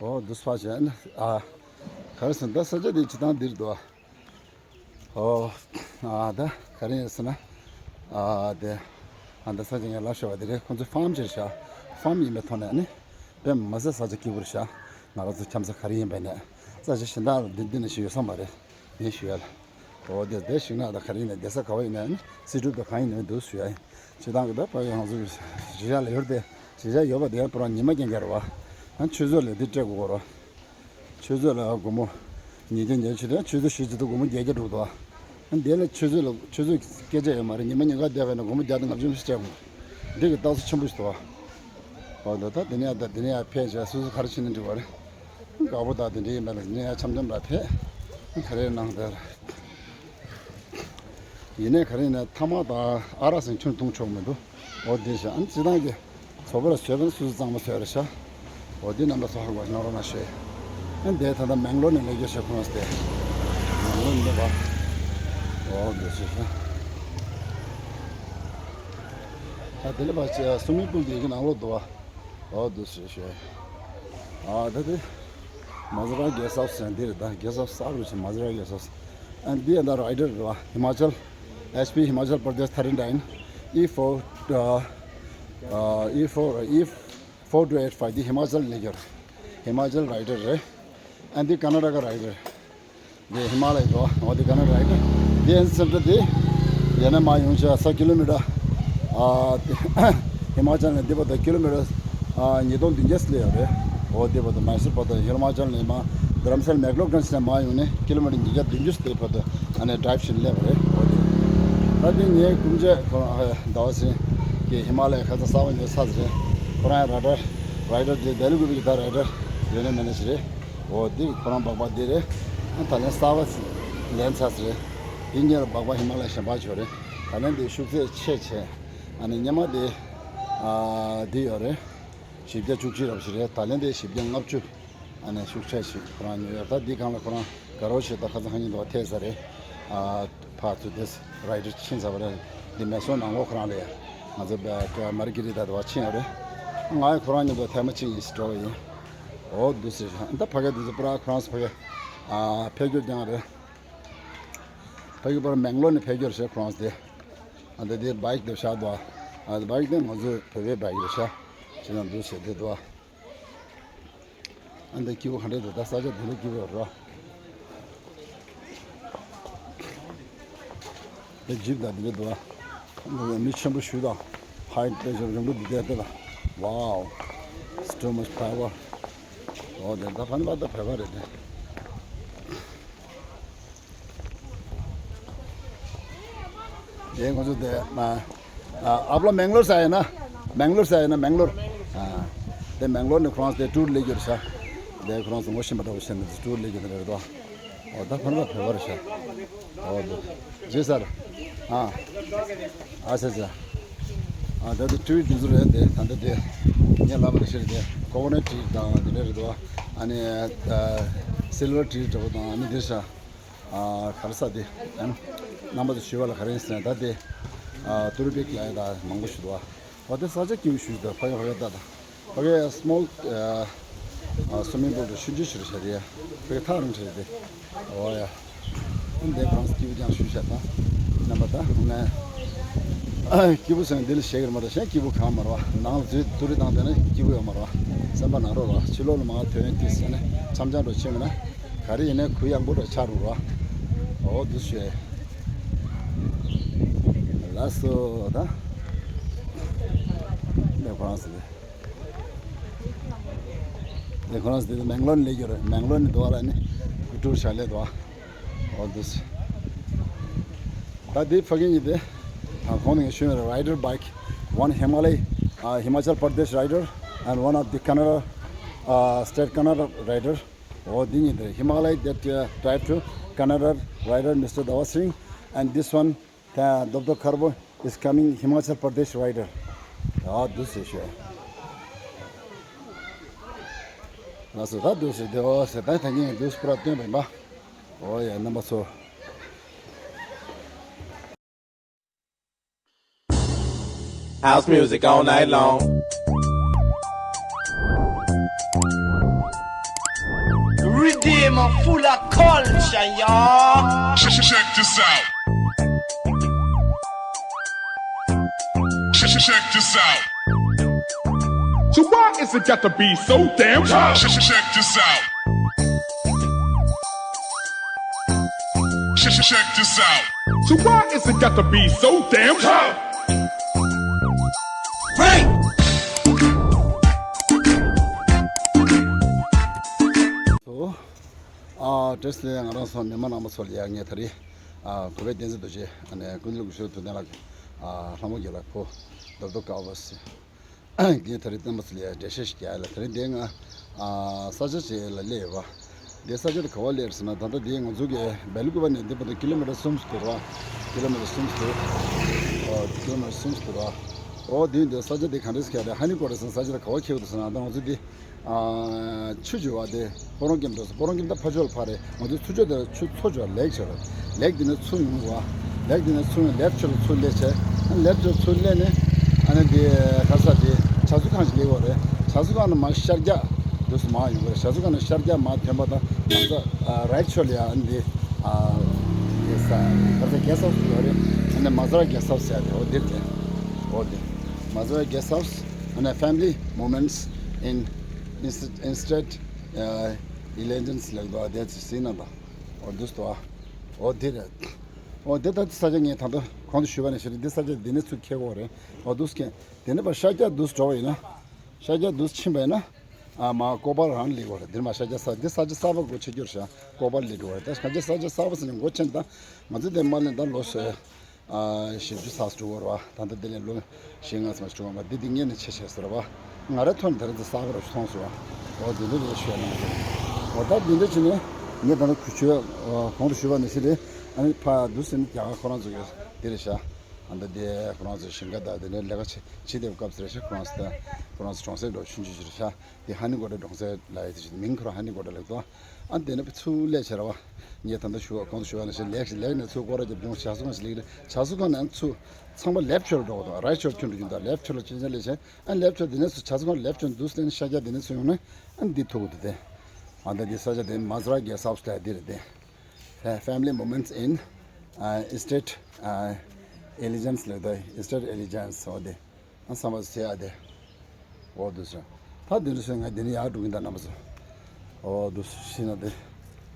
འོ་འདུག་ཕར་ཕྱིན་ན་ཨ། ག་རེ་ཟེར་ན་ད་ས་ཆ་འདི་སྤྱིར་བཏང་འདིར་འདུག་ཨ། ཨོ། ཨ་ད་ག་རེ་ཡིན་ཟེར་ན། ཨ་དེ། ཨ་ད་ས་ཆ་ངས་ལབ་ཤོར་བ་དེ་རེད། ཁོང་ཚོ་ཕཱམ་ཅིག་བཞག་ཕཱམ་ཡིན་པའི་ཐོག་ནས་ནི། དཔེ་མ་སྲིད་ས་ཆ་སྐྱིད་པོ་རེད་བཞག་ང་རང་ཚོ་འཁྱམ་ས་ག་རེ་ཡིན་པའི་ནས། ས་ཆ་གཞན་དག་ལ་འདི་འདི་ནས་ཞིག་ཡོད་ས་མ་རེད། ངས་ཞུ་ཡ་ལ། འོ་དེ་དེ་ཤིང་ནགས་དང་ག་རེ་ཡིན་ན་བསྡད་ས་ག་བ་ཡིན་ན་ནི་སི་ཏུ་དང་གང་ཡིན་ན་འདུག་ཞུ་ཡ་ཡིན། སྤྱིར་བཏང་གི་ད་ཕ་གི་ང་ཚོ་གཞིས་ཆགས་ལ་ཡོད་དེ་གཞིས་ཆགས་ཡོད་པ་དེ་ཡང་ཕོ་བྲང་ཉི་མ་རྐྱང་རྐྱང་རེད་བ། ཡང་ཆུ་ཚོད་ལ་འདི་སྤྲད་དགོས་རེད། ཆུ་ཚོད་ལ་སྒོར་མོ་ཉིས་བརྒྱ་ཉི་ཤུ་དང་ཆུ་ཚོད་བཞི་བཅུ་དང་སྒོར་མོ་བརྒྱད་བརྒྱ་འགྲོ་འདུག་ཨ། འདི་ལ་ཆུ་ཚོད་ལ་ཆུ་ཚོད་སྐད་ཆ་ཡོད་མ་རེད། ཉི་མ་ཉིན་གང་བསྡད་པ་ཡིན་ན་སྒོར་མོ་བརྒྱ་དང་ལྔ་བཅུ་ཙམ་སྤྲད་དགོས། འདི་གི་རྟགས་གསལ་ཆེན་པོ་ཞིག་འདུག་ཨ། འོ་ད་ད་འདི་ནས་ཡར་ད་འདི་ནས་ཡར་ཕེབས་བྱས་སོ་སོ་ག་རེ་བྱེད་ན་འགྲིག་པ་རེད། དགའ་པོ་ད་འདི་འདྲ་ཡིན་པ་ལ་འདི་ནས་ཡར་འཆམ་འཆམ་ར་ཕེབས། ག་རེ་གནང་དེར། ཡིན་ནའི་ག་རེ་ཡིན་ནའི་ཐ་མག་དང་ཨ་རག་ཟེར་ཁྱོན་བཏུང་ཆོག་མི་འདུག་འོ་དེ་ཤ་ཨ་ནི་སྤྱིར་བཏང་གི་ཚོ་པ་ལ་བཟོས་པ་ནི་སོ་སོ་གཙང་མ་བཟོས་རེད་ཤ། འོ་དེ་རྣམ་པ་ཚོ་ཧ་གོ་གནང་རོགས་གནང་ཞུ། ཨ་ནི་དེ་ད་ལྟ་མེང་ལོར་ནས་ལས་རྒྱུ་ཞེས་ཁོང་སྟེ། མེང་ལོར་ནས་པ། འོ་དེ་ཤ་ཤ། ད་དེ་ལས་པ་ཅི་སུ་མི་པུལ་དེ་གི་ནང་ལོགས་འདུག་བ། འོ་དེ་ཤ་ཤ། ཨ་ད་དེ། མ་ཟ་ར་གེ་སབ་ཟེར་འདི་རེད་ད། གེ་སབ་ས་རུ་ཆེ་མ་ཟ་ར་གེ་སབ། And the other rider རེད་བ། Himachal H P Himachal Pradesh thirty nine E four uh, uh, E four E four two eight five འདི་ཧི་མ་ཅལ་ལས་རྒྱུ་རེད། ཧི་མ་ཅལ་རའི་ཌར་རེད། And the Karnataka rider འདི་ཧི་མ་ལ་ཡི་འགྲོ་འོ་འདི་ཀར་ན་ཊ་ཀ་རའི་ཌར། འདི་ཨན་སེན་ཊར་འདི་ཡན་ན་མ་ཡོང་ཆ་ས་ཀི་ལོ་མི་ཊར། ཨ་ཧི་མ་ཅལ་ནས་འདི་བར་དུ་ཀི་ལོ་མི་ཊར་ཨ་ཉིས་སྟོང་བདུན་བརྒྱ་སླེབས་ཡོད་རེད། འོ་འདི་བར་དུ་མའི་སུར་བར་དུ་ཧི་མ་ཅལ་ནས་མ་དྷ་རམ་ས་ལ་མེག་ལོག་གྲན་ནས་མ་ཡོང་ནས་ཀི་ལོ་མི་ཊར་ཉིས་བརྒྱ་བདུན་ཅུ་སླེབས་བར་དུ་ཨ་ནས་ཌ་རའིབ་བྱེད་སླེབས་པ་རེད། འོ་དེ་ད་དེ་ངའི་སྐུ་མཆེད་ཁོ་རང་ཟླ་བ་ཚེ་གི་ཧི་མ་ལ་ཡའི་ཁ་ཚ་གསར་པ་ཉོ་ཚར་ཟེར། ཁོ་རང་རའི་ཌར་རའི་ཌར་དེ་ལྡི་ལི་གུ་བི་གི་ད་རའི་ཌར་ཡོད་ནས་མེད་ནས་ཞིག་རེད། འོ་དེ་ཁོ་རང་སྦག་སྦག་དེ་རེད། ཨ་ད་ལན་གསར་པ་ལེན་ཚར་ཟེར། དེ་གཉེར་སྦག་སྦག་ཧི་མ་ལ་ཡ་གཞན་པ་ཆོ་རེད། ད་ལན་དེ་ཤུགས་ཚད་ཆེ་ཆེ། ཨ་ནི་སྔོན་མ་དེ་ཨ་དེ་ཡོད་རེད། བཞི་བརྒྱ་བཅུ་གཅིག་རབ་ཞིག་རེད། ད་ལན་དེ་བཞི་བརྒྱ་ལྔ་བཅུ། ཨ་ནི་ཤུགས་ཆེ་ཞིག་ཁོ་རང་ཉོ་ཡོད། ད་འདི་སྒང་ལ་ཁོ་རང་དགའ་རོགས་ཞིག་ད་ཁ་སང་ཁ་ཉིན་དུ་ཐད་ས་རེད། ཨ་ཕར་ཚུར་དེ་རའི་ཌར་ཕྱིན་ཚར་བ་རེད། འདི་མེ་སོང་ནང་ལོགས་ཁོ་རང་ལ་ཡ། ང་ཚོ་བ་ཀ་མར་ཀི་རི་ད་དུ་བ་ཕྱིན་ཡོད་རེད། ང་ཡི་ཁོ་རང་ཉིན་དུ་ཐད་མ་ཕྱིན་ཡིན་ཞིག་འགྲོ་བ་ཡིན། འོ་འདུག་ཟེར་ཤག་ད་ཕ་གི་འདི་ཚོ་པུ་ར་ཁོ་རང་ཚོ་ཕ་གི་ཨ་ཕེབས་སྐྱོར་རྐྱང་རེད། ཕ་གི་པར་མེང་ལོར་ནས་ཕེབས་སྐྱོར་བྱས་ཁོ་རང་ཚོ་དེ། ཨ་འདི་དེ་བྷའིཀ་དེ་བཞག་འདུག་ཨ་བྷའིཀ་དེ་ང་ཚོའི་བོད་པའི་བྷའིཀ་རེད་ཤག་ཅི་ལ་འདུག་ཟེར་དེ་འདུག་ཨ་འདི་སྐྱིད་པོ་ག་འདྲ་འདུག་ད་ས་ཆ་དེ་འདྲ་སྐྱིད་པོ་རེད། དེ་ཇིབ་དང་དེ་འདྲ་འདུག་ཨ། མི་ཆེན་པོ་ཞིག་དང་ཧའིཊ་དེ་ཚོ་རིང་པོ་འདི་དེ་དེ་ལ། Wow, it's too much power. འོ་དེ་ད་ཕན་པ་ད་བོད་པ་རེད་དེ། དེ་ང་ཚོ་དེ་མ། आप लोग मैंगलोर से आए ना? मैंगलोर से आए ना, मैंगलोर? हाँ। དེ་མེང་ལོར་ནས་ཁོ་རང་ཚོ་དེ་ཊུར་སླེབས་ཡོད་ས། དེ་ཁོ་རང་ཚོ་ངོ་ཤེས་པ་འདྲ་བོ་བྱས་ནས་ཊུར་སླེབས་ཡོད་རེད་དོ། འོ་ད་ཕན་པ་བོད་པ་རེད་ཤག་འོ་དེ་ཇེ་སར། ཨ་ཨ་ས་ས། ཨ་ད་དེ་ཊུར་དེ་ཚོ་རེད་དེ། ད་ལྟ་དེ་ངས་ལབ་པ་རེད་ཤག་དེ་ཀོ་ཀོ་ནཊ་ཊི་དང་དེ་འདྲ་རེད་དོ། ཨ་ནི་སིལ་ཝར་ཊི་འདྲ་བོ་དང་ཨ་ནི་དེ་ཤག་ཨ་ག་རེ་ཟེར་དེ། ཨ་ནི་རྣམ་པ་ཚོ་ཞུ་བ་ལ་ག་རེ་ཡིན་ཟེར་ན་ད་དེ་ཨ་ཏུ་རུ་པིག་ལ་ཡ་ད་མང་པོ་ཞིག་འདུག་ཨ། འོ་དེ་ས་ཆ་སྐྱིད་པོ་ཞིག་འདུག་ཕ་གི་ཕ་གི་ད་ད་ཕ་གི་སི་མོལ་ཨ་སུ་མིང་པུལ་དང་ཆུང་ཆུང་ཞིག་རེད་ཤག་རེད་ཡ། ཕ་གི་ཐག་རིང་ཆེ་རེད་དེ། འོ་ཡ། ཨ་ནི་དེ་ཁོ་རང་ཚོ་སྐྱིད་པོ་ཅང་ཞུ་བྱས་ད་རྣམ་པ་ད་ཧུ་ནས་སྐྱིད་པོ་ཟེར་ན་འདི་ལ་བཤད་ཀྱི་རེད་མ་གཏོགས་གཞན་སྐྱིད་པོ་གང་མ་རེད་བ། ནང་ལ་ཚུར་ཏུ་རི་བཏང་བསྡད་ན་སྐྱིད་པོ་ཡོད་མ་རེད་བ། སེམས་པ་ནང་རོགས་རེད་བ། ཕྱི་ལོགས་ལ་མར་ཐོན་ཏེ་ཟེར་ནས་འཆམ་འཆམ་འགྲོ་ཕྱིན་མིན་ན། ག་རེ་ཡིན་ནའི་གུ་ཡངས་པོ་འདྲ་ཆགས་འགྲོ་ར། འོ་འདུག་ཤོད། ལགས་སོ་ད། འདི་ཁོ་རང་ཚོ་འདི། འདི་ཁོ་རང་ཚོ་འདི་མེང་ལོར་ནས་སླེབས་ཡོད་རེད། མེང་ལོར་ནས་འདུག་བ་ལ་ནི་ཊུར་བྱ་སླེབས་འདུག་བ། འོ་འདུག་ཤོད། ད་འདི་ཕ་གི་གཉིས་དེ། ད་གོང་ནས་ངས་ཞུས་པའི་rider bike, one Himalaya, uh, Himachal Pradesh rider, and one of the Kannada, uh, state Kannada rider. Oh, འདི་གཉིས་དེ། Himalaya that uh, drive to Kannada rider Mister Dawasring, and this one, uh, Doctor Karbo is coming Himachal Pradesh rider. ཨ་འདུག་སེ་ཤོད། ལགས་སོ། ད་འདུག་སེ་དེ། འོ་ཟེར་ད་ད་ངས་འདུག་སེ་པུ་ར་སྟོན་པ་ཡིན་པ། འོ་ཡ་རྣམ་པ་ཚོ། House music all night long. Redeemer full of culture, y'all. Check, check, check this out. Check, check, check this out. So why is it got to be so damn hard? Check, check, check this out. Check, Check this out. So why is it got to be so damn tough? So, ཨ་བཀྲ་ཤིས་བདེ་ལེགས། ང་རང་ཚོ་མི་མང་རྣམ་པ་ཚོ་ལ་ཡ་ངས་ད་རེས་ཨ་གུས་པའི་བསྟན་འཛིན་རྡོ་རྗེ། ཨ་ནས་ཀུན་གླེང་སྐུ་ཞབས་ཐུབ་བསྟན་ལགས་ཀྱི་ཨ་ལྷ་མོ་རྒྱལ་ལ་ཕོ་རྡོ་རྡོ་དཀར་པོ་ཟེར། ངས་ད་རེས་བསྟན་པ་ཚོ་ལ་ཡ་འགྲེལ་བཤད་ཞིག་རྒྱག་ཡ་ལ། ད་རེས་འདི་ང་ཨ་ས་ཆ་ཅིག་ལ་སླེབས་ཡོད་པ། འདི་ས་ཆ་དེ་ག་པར་སླེབས་ཟེར་ན། ད་ལྟ་འདི་ང་ཚོ་གི་སྦེལ་ཀོབ་ནས་འདི་བར་དུ་ཀི་ལོ་མི་ཊར་སུམ་ཅུ་འདུག་ར། ཀི་ལོ་མི་ཊར་སུམ་ཅུ་འདུག་ཨོ་ཀི་ལོ་མི་ཊར་སུམ་ཅུ་འདུག་ར། ཨོ་འདི་འདི་ས་ཆ་འདི་ག་འདྲས་ཟེར་ན། ཧ་ནི་ཀོ་ཊར་ཟེར་ས་ཆ་དེ་ག་པར་འཁེལ་འདུག་ཟེར་ན། ད་ང་ཚོ་འདི་ཨ་ཆུ་བརྗེ་བ་དེ་སྤོ་རོང་སྐྱེམས་འགྲོ་ས། སྤོ་རོང་སྐྱེམས་ད་ཕ་ཇོ་ལ་ཕར་རེད། ང་ཚོ་ཚུར་ཕྱོགས་དེ་ཆུ་མཚོ་ཆུ་ལེག་ཆེ་རེད། ལེག་དེ་ནས་ཚུར་ཡོང་བ། ལེག་དེ་ནས་ཚུར་ཡོང་ལེབ་ཆོས་ལ་ཚུར་སླེབས་བྱས། ལེབ་ཆོས་ཚུར་སླེབས་ནས་ཨ་ནི་དེ་ག་ས་དེ་བྱ་གསོ་ཁང་ཞིག་སླེབས་ཡོད་རེད། བྱ་གསོ་ཁང་ནས་མར་ཤར་རྒྱག་དུས་སུ་མར་ཡོང་གི་རེད། བྱ་གསོ་ཁང་ནས་ཤར་རྒྱག་མར་ཐོན་པ་དང་ང་ཚོ་རའིཊ་ཆོས་ལ་ཡ་ཨ་ནི་དེ་དེ་ས་ག་ས་གེ་སི་ཧའུ་སི་ཡོད་རེད། ཨ་ནི་མ་ཛ་ར་གེ་སི་ཧའུ་སི་ཡ་དེ་ཨོ་དེ་རེད། ཨོ་དེ་མ་ཛ་ར་གེ་སི་ཧའུ་སི། ཨ་ནི་Family Moments in Eastern Elegance ལབ་འདུག་ཨ། དེ་ཚོ་ཟིན་ན་ད། ཨོ་འདུག་སྟོ་ཨ། ཨོ་འདི་རེད། ཨོ་འདི་ད་ས་ཆ་ངས་ད་ལྟ་གོང་དུ་ཞུས་པ་ནང་བཞིན་རེད། འདི་ས་ཆ་འདི་ནས་ཚུར་འཁེལ་དགོས་རེད། ཨོ་འདུག་སྐད་འདི་ནས་ཕར་ཤར་རྒྱག་འདུག་འགྲོ་བ་ཡིན་ན། ཤར་རྒྱག་འདུག་ཕྱིན་པ་ཡིན་ན། ཨ་མ་ཀོ་པལ་རང་སླེབས་དགོས་རེད། འདིར་མ་ཤར་རྒྱག་ས་འདི་ས་ཆ་གསར་པ་སྒོ་ཕྱེ་རྒྱུ་རེད་ཤག་ཀོ་པལ་སླེབས་འགྲོ་བ་རེད། ད་ཤར་རྒྱག་ས་ཆ་གསར་པ་ཟེར་ནས་སྒོ་ཕྱེ་ནས་ད་ང་ཚོ་དེ་མ་ལེན་ད་ལོ་སོ། ཨ་བཞི་བཅུ་ཙམ་འགྲོ་བ་རེད་བ། ད་ལྟ་དེ་ལས་ལོ་བཞི་ལྔ་ཙམ་འགྲོ་བ་མ། འདི་འདི་ངས་ནས་ཆེ་ཆེ་ཟེར་བ། ང་རའི་ཐོག་ནས་དེ་རིང་འདི་གསར་པ་རུ་མཐོང་སོང་བ། འོ་འདི་འདྲ་རེད་ཞུ་ཡ་ནང་བཞིན། འོ་ད་འདི་འདྲ་བྱས་ནས་ངས་ད་ལྟ་གུས་ཞུ་ཡ་གོང་དུ་ཞུས་པ་ནང་བཞིན་རེད། ཨ་ནི་ཕ་འདུག་ཟེར་ནས་རྒྱ་གར་ཁོ་རང་ཚོ་གི་འདི་རེད་ཤག་ཨ་ད་དེ་ཁོ་རང་ཚོ་ཞིང་ཁ་དང་དེ་འདྲའི་ལས་ཀ་བྱེད་བྱེད་བསྡད་པའི་སྐབས་སུ་རེད་ཤག་ཁོ་རང་ཚོ་ད་ཁོ་རང་ཚོ་གྲོང་གསེབ་འགྲོ་ཆུང་ཆུང་ཞིག་རེད་ཤག་དེ་ཧ་ནི་གོ་ཊ་གྲོང་གསེབ་ལབ་ཡ་དེ་ཞིག་མིང་ཁོ་རང་ཧ་ནི་གོ་ཊ་ལབ་འདུག་ཨ་དེ་ནས་ཚུར་སླེབས་བྱས་ར་བ། ངས་ད་ལྟ་ཞུ་བ་གོང་དུ་ཞུ་བ་ནང་བཞིན་ལེགས་ཤིག་ལེགས་ནས་ཚུར་སྐོར་ར་རྒྱབ་ཡོང་། བྱ་གསོ་ཁང་ཞིག་སླེབས་རེད། བྱ་གསོ་ཁང་ནས་ཚུར་ཚང་མ་ལེབ་ཆོས་ལ་འགྲོ་བ་དང་རའིཊ་ཆོས་ལ་ཁྱོན་འགྲོ་རྒྱུ་དང་། ལེབ་ཆོས་ལ་ཅི་ཅི་ལས་བྱས། ཨ་ལེབ་ཆོས་དེ་ནས་ཚུར་བྱ་གསོ་ཁང་ལེབ་ཆོས་འདུག་ཟེར་ནས་ཤར་རྒྱག་དེ་ནས་ཚུར་ཡོང་ན་ཨ་འདི་ཐུག་འདུག་སྟེ། ཨ་ད་འདི་ས་ཆ་དེ་མ་ཛ་ར་གེ་སི་ཧའུ་སི་ལབ་འདི་རེད་དེ། Fa- Family Moments in uh, Eastern uh, Elegance ལབ་འདུག Eastern Elegance འོ་དེ། ཨ་བསམ་པ་ཟེར་ཡ་དེ། འོ་འདུག་སེ། ད་འདི་འདྲ་སེ་ང་འདི་ནས་ཡར་འགྲོ་གིན་ད་རྣམ་པ་ཚོ། འོ་འདུག་སེ་ཤི་ན་དེ།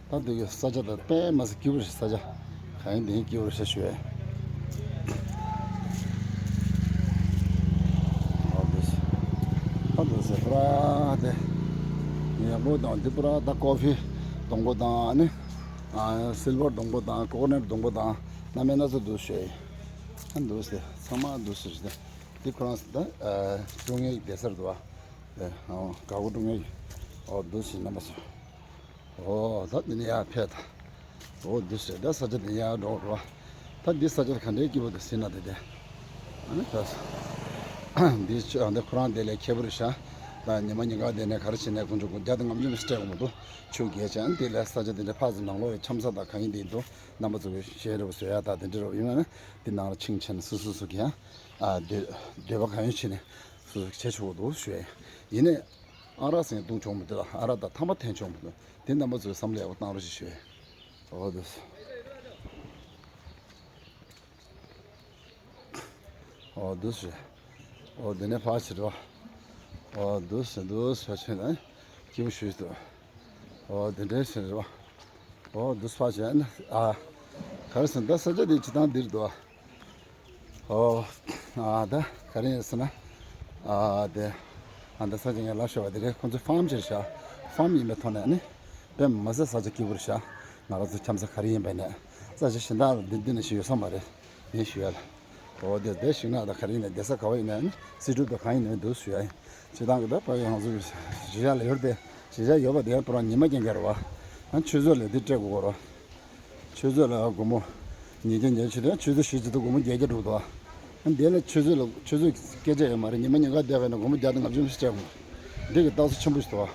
ད་འདི་གི་ས་ཆ་ད་དཔེ་མ་སྲིད་སྐྱིད་པོ་རེད་ས་ཆ། གང་ཡིན་འདི་ཡིན་སྐྱིད་པོ་རེད་ཤག་ཞུ་བས། འོ་འདུག་སེ། ད་འདུག་སེ་པུ་ར་དེ། ངའི་བློ་དང་འདི་པུ་ར་ད་ཀོ་ཕི་སྡོང་པོ་དང་ཨ་ནི། ཨ་སིལ་བར་སྡོང་པོ་དང་ཀོ་ཀོ་ནཊ་སྡོང་པོ་དང་སྣ་མིན་སྣ་ཚོགས་འདུག་སེ་ཞུ་བས། ད་འདུག་སེ་ཚང་མ་འདུག་སེ་རེད་དེ། འདི་ཁོ་རང་ཚོ་ད་ཨ་ཀྲུང་ངེའི་སྡོད་སར་འདུག་བ། ཨེ་ཨོ་ག་གོ་ཀྲུང་ངེའི། ཨོ་འདུག་སེ་རྣམ་པ་ཚོ། ཨོ་ད་འདི་ནས་ཡར་ཕེབས་ད། ཨོ་འདུག་སེ་ད་ས་ཆ་འདི་ནས་ཡར་འགྲོ་འགྲོ་བ། ད་འདི་ས་ཆ་ག་འདྲའི་སྐྱིད་པོ་འདུག་ཟེར་ན་དེ་དེ། ཨ་ནི་ད་ས། འདི་ཆུ་ཨ་འདི་ཁོ་རང་དེ་ལས་ཁྱད་པར་ཤ། ད་ཉི་མ་ཉིན་གང་དེ་ནས་ག་རེ་བྱས་ནས་དགུན་ཆུ་དགུན་བརྒྱ་དང་ལྔ་བཅུ་སྤྲད་འོང་འདུག་ཆུ་རྒྱས་ཅན་དེ་ལས་ས་ཆ་དེ་འདྲ་ཕག་ཚོ་ནང་ལོགས་ཡི་འཆམ་ས་དང་གང་ཡིན་དེ་འདུག་རྣམ་པ་ཚོ་གི་ཞལ་རེ་བ་བཟོ་ཡ་ད་དེ་འདྲ་རོ་ཡིན་ན་ནི་དེ་ནང་ལ་ཆིང་ཆེན་སུ་སུ་སུ་གི་ཡང་། ཨ་སྡོད་སྡོད་པ་གང་ཡོད་བྱས་ནས་སུ་སུ་བྱེད་ཆོག་འདུག་ཞུ་ཡ་ཡིན། ཡིན་ནས་ཨ་རག་སེང་བཏུང་ཆོག་མི་འདུག་ཨ་རག་ད་ཐ་མ་འཐེན་ཆོག་མི་འདུག་དེ་རྣམ་པ་ཚོས་བསམ་བློ་ཡག་པོ་བཏང་རོགས་ཞེས་ཞུ་ཡ། འོ་འདུག་སེ། འོ་འདུག་སེ། འོ་འདི་ནས་ཕར་ཕྱིན་རོགས། འོ་འདུག་སེ་འདུག་སེ་ཕར་ཕྱིན་ན་སྐྱིད་པོ་ཞིག་འདུག་འོ་འདི་འདྲའི་ཕྱིན་རོགས། འོ་འདུག་སེ་ཕར་ཕྱིན་ན་ཨ། ག་རེ་ཟེར་ན་ད་ས་ཆ་འདི་སྤྱིར་བཏང་འདིར་འདུག་འོ། ཨ་ད་ག་རེ་ཡིན་ཟེར་ན། ཨ་དེ། ཨ་ད་ས་ཆ་ངས་ལབ་ཤོར་བ་དེ་རེད། ཁོང་ཚོ་ཕམ་ཅིག་རེད་ཤག་ཕམ་ཡིན་པའི་ཐོག་ནས་ནི། དཔེ་མ་སྲིད་ས་ཆ་སྐྱིད་པོ་རེད་ཤག་ང་རང་ཚོ་འཆམ་ས་ག་རེ་ཡིན་པ་ནས། ས་ཆ་གཞན་དག་ལ་འདི་འདི་ནས་ཞིག་ཡོད་ས་མ་རེད། ངས་ཞུ་ཡ་ལ། འོ་དེ་དེ་ཞིག་ན་ད་ག་རེ་ཡིན་ན་བསྡད་ས་ག་བ་ཡིན་ན་ནི་སི་ཀྲུབ་དང་གང་ཡིན་ན་འདུག་ཞུ་ཡ་ཡིན། སྤྱིར་བཏང་གི་ད་ཕ་གི་ང་ཚོ་གཞིས་ཆགས་ལ་ཡོད་དེ། གཞིས་ཆགས་ཡོད་པ་དེ་ཡང་པུ་ར་ཉི་མ་རྐྱང་རྐྱང་རེད་བ། ཨ་ཆུ་ཚོད་ལ་འདི་སྤྲད་དགོས་རེད། ཆུ་ཚོད་ལ་སྒོར་མོ་ཉིས་བརྒྱ་ཉེར་གཅིག་དང་ཆུ་ཚོད་བཞི་བཅུ་དང་སྒོར་མོ་བརྒྱད་བརྒྱ་འགྲོ་འདུག་ཨ་འདི་ལ་ཆུ་ཚོད་ལ་ཆུ་ཚོད་སྐད་ཆ་ཡོད་མ་རེད། ཉི་མ་ཉིན་གང་བསྡད་པ་ཡིན་ན་སྒོར་མོ་བརྒྱ་དང་ལྔ་བཅུ་ཙམ་སྤྲད་དགོས། འདི་གི་རྟགས་གསལ་ཆེན་པོ་ཞིག་འདུག་ཨ།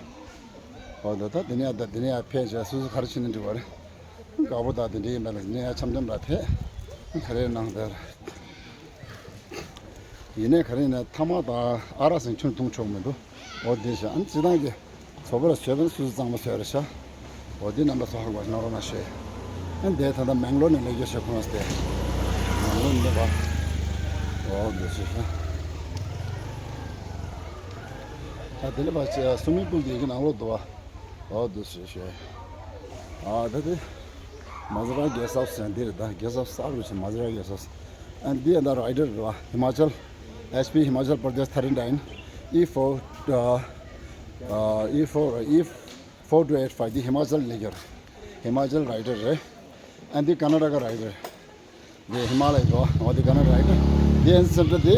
འོ་ད་ད་འདི་ནས་ཡར་ད་འདི་ནས་ཡར་ཕེབས་བྱས་སོ་སོ་ག་རེ་བྱེད་ན་འགྲིག་པ་རེད། དགའ་པོ་ད་འདི་འདྲ་ཡིན་པ་ལ་འདི་ནས་ཡར་འཆམ་འཆམ་ལ་ཕེབས། ག་རེ་གནང་དེར། ཡིན་ནའི་ག་རེ་ཡིན་ནའི་ཐ་མག་དང་ཨ་རག་ཟེར་ཁྱོན་བཏུང་ཆོག་མི་འདུག་འོ་དེ་བཞིན་ཨ་ནི་སྤྱིར་བཏང་གི་ཚོ་པ་ལ་བཟོས་པ་ནི་སོ་སོ་གཙང་མ་བཟོས་རེད་ཤག་འོ་དེ་རྣམ་པ་ཚོ་ཧ་གོ་གནང་རོགས་གནང་ཞུ། ཨ་ནི་དེ་ད་ལྟ་མེང་ལོར་ནས་ལས་རྒྱུ་ཞེས་ཁོང་སྟེ། མེང་ལོར་ནས་པ། འོ་འདི་ཞེས་ཤག་ད་དེ་ནས་པ་སུ་མིང་པུལ་དེ་གི་ནང་ལོགས་འདུག་བ། འོ་འདི་ཞེས་ཞུ། ཨ་ད་དེ། Mazra Guest House ཟེར་འདི་རེད་ད། Guest House གསར་རུ་ཕྱིན། Mazra Guest House. ཨ་འདི་ཨ་ད་rider རེད་བ། Himachal H P Himachal Pradesh thirty nine E four uh, uh, E four E four two eight five འདི་Himachal ལས་ཀྱི་རེད། Himachal rider རེད། ཨ་འདི་Karnataka rider འདི་Himalaya འགྲོ། འོ་འདི་Karnataka rider འདི་ཨན་center འདི་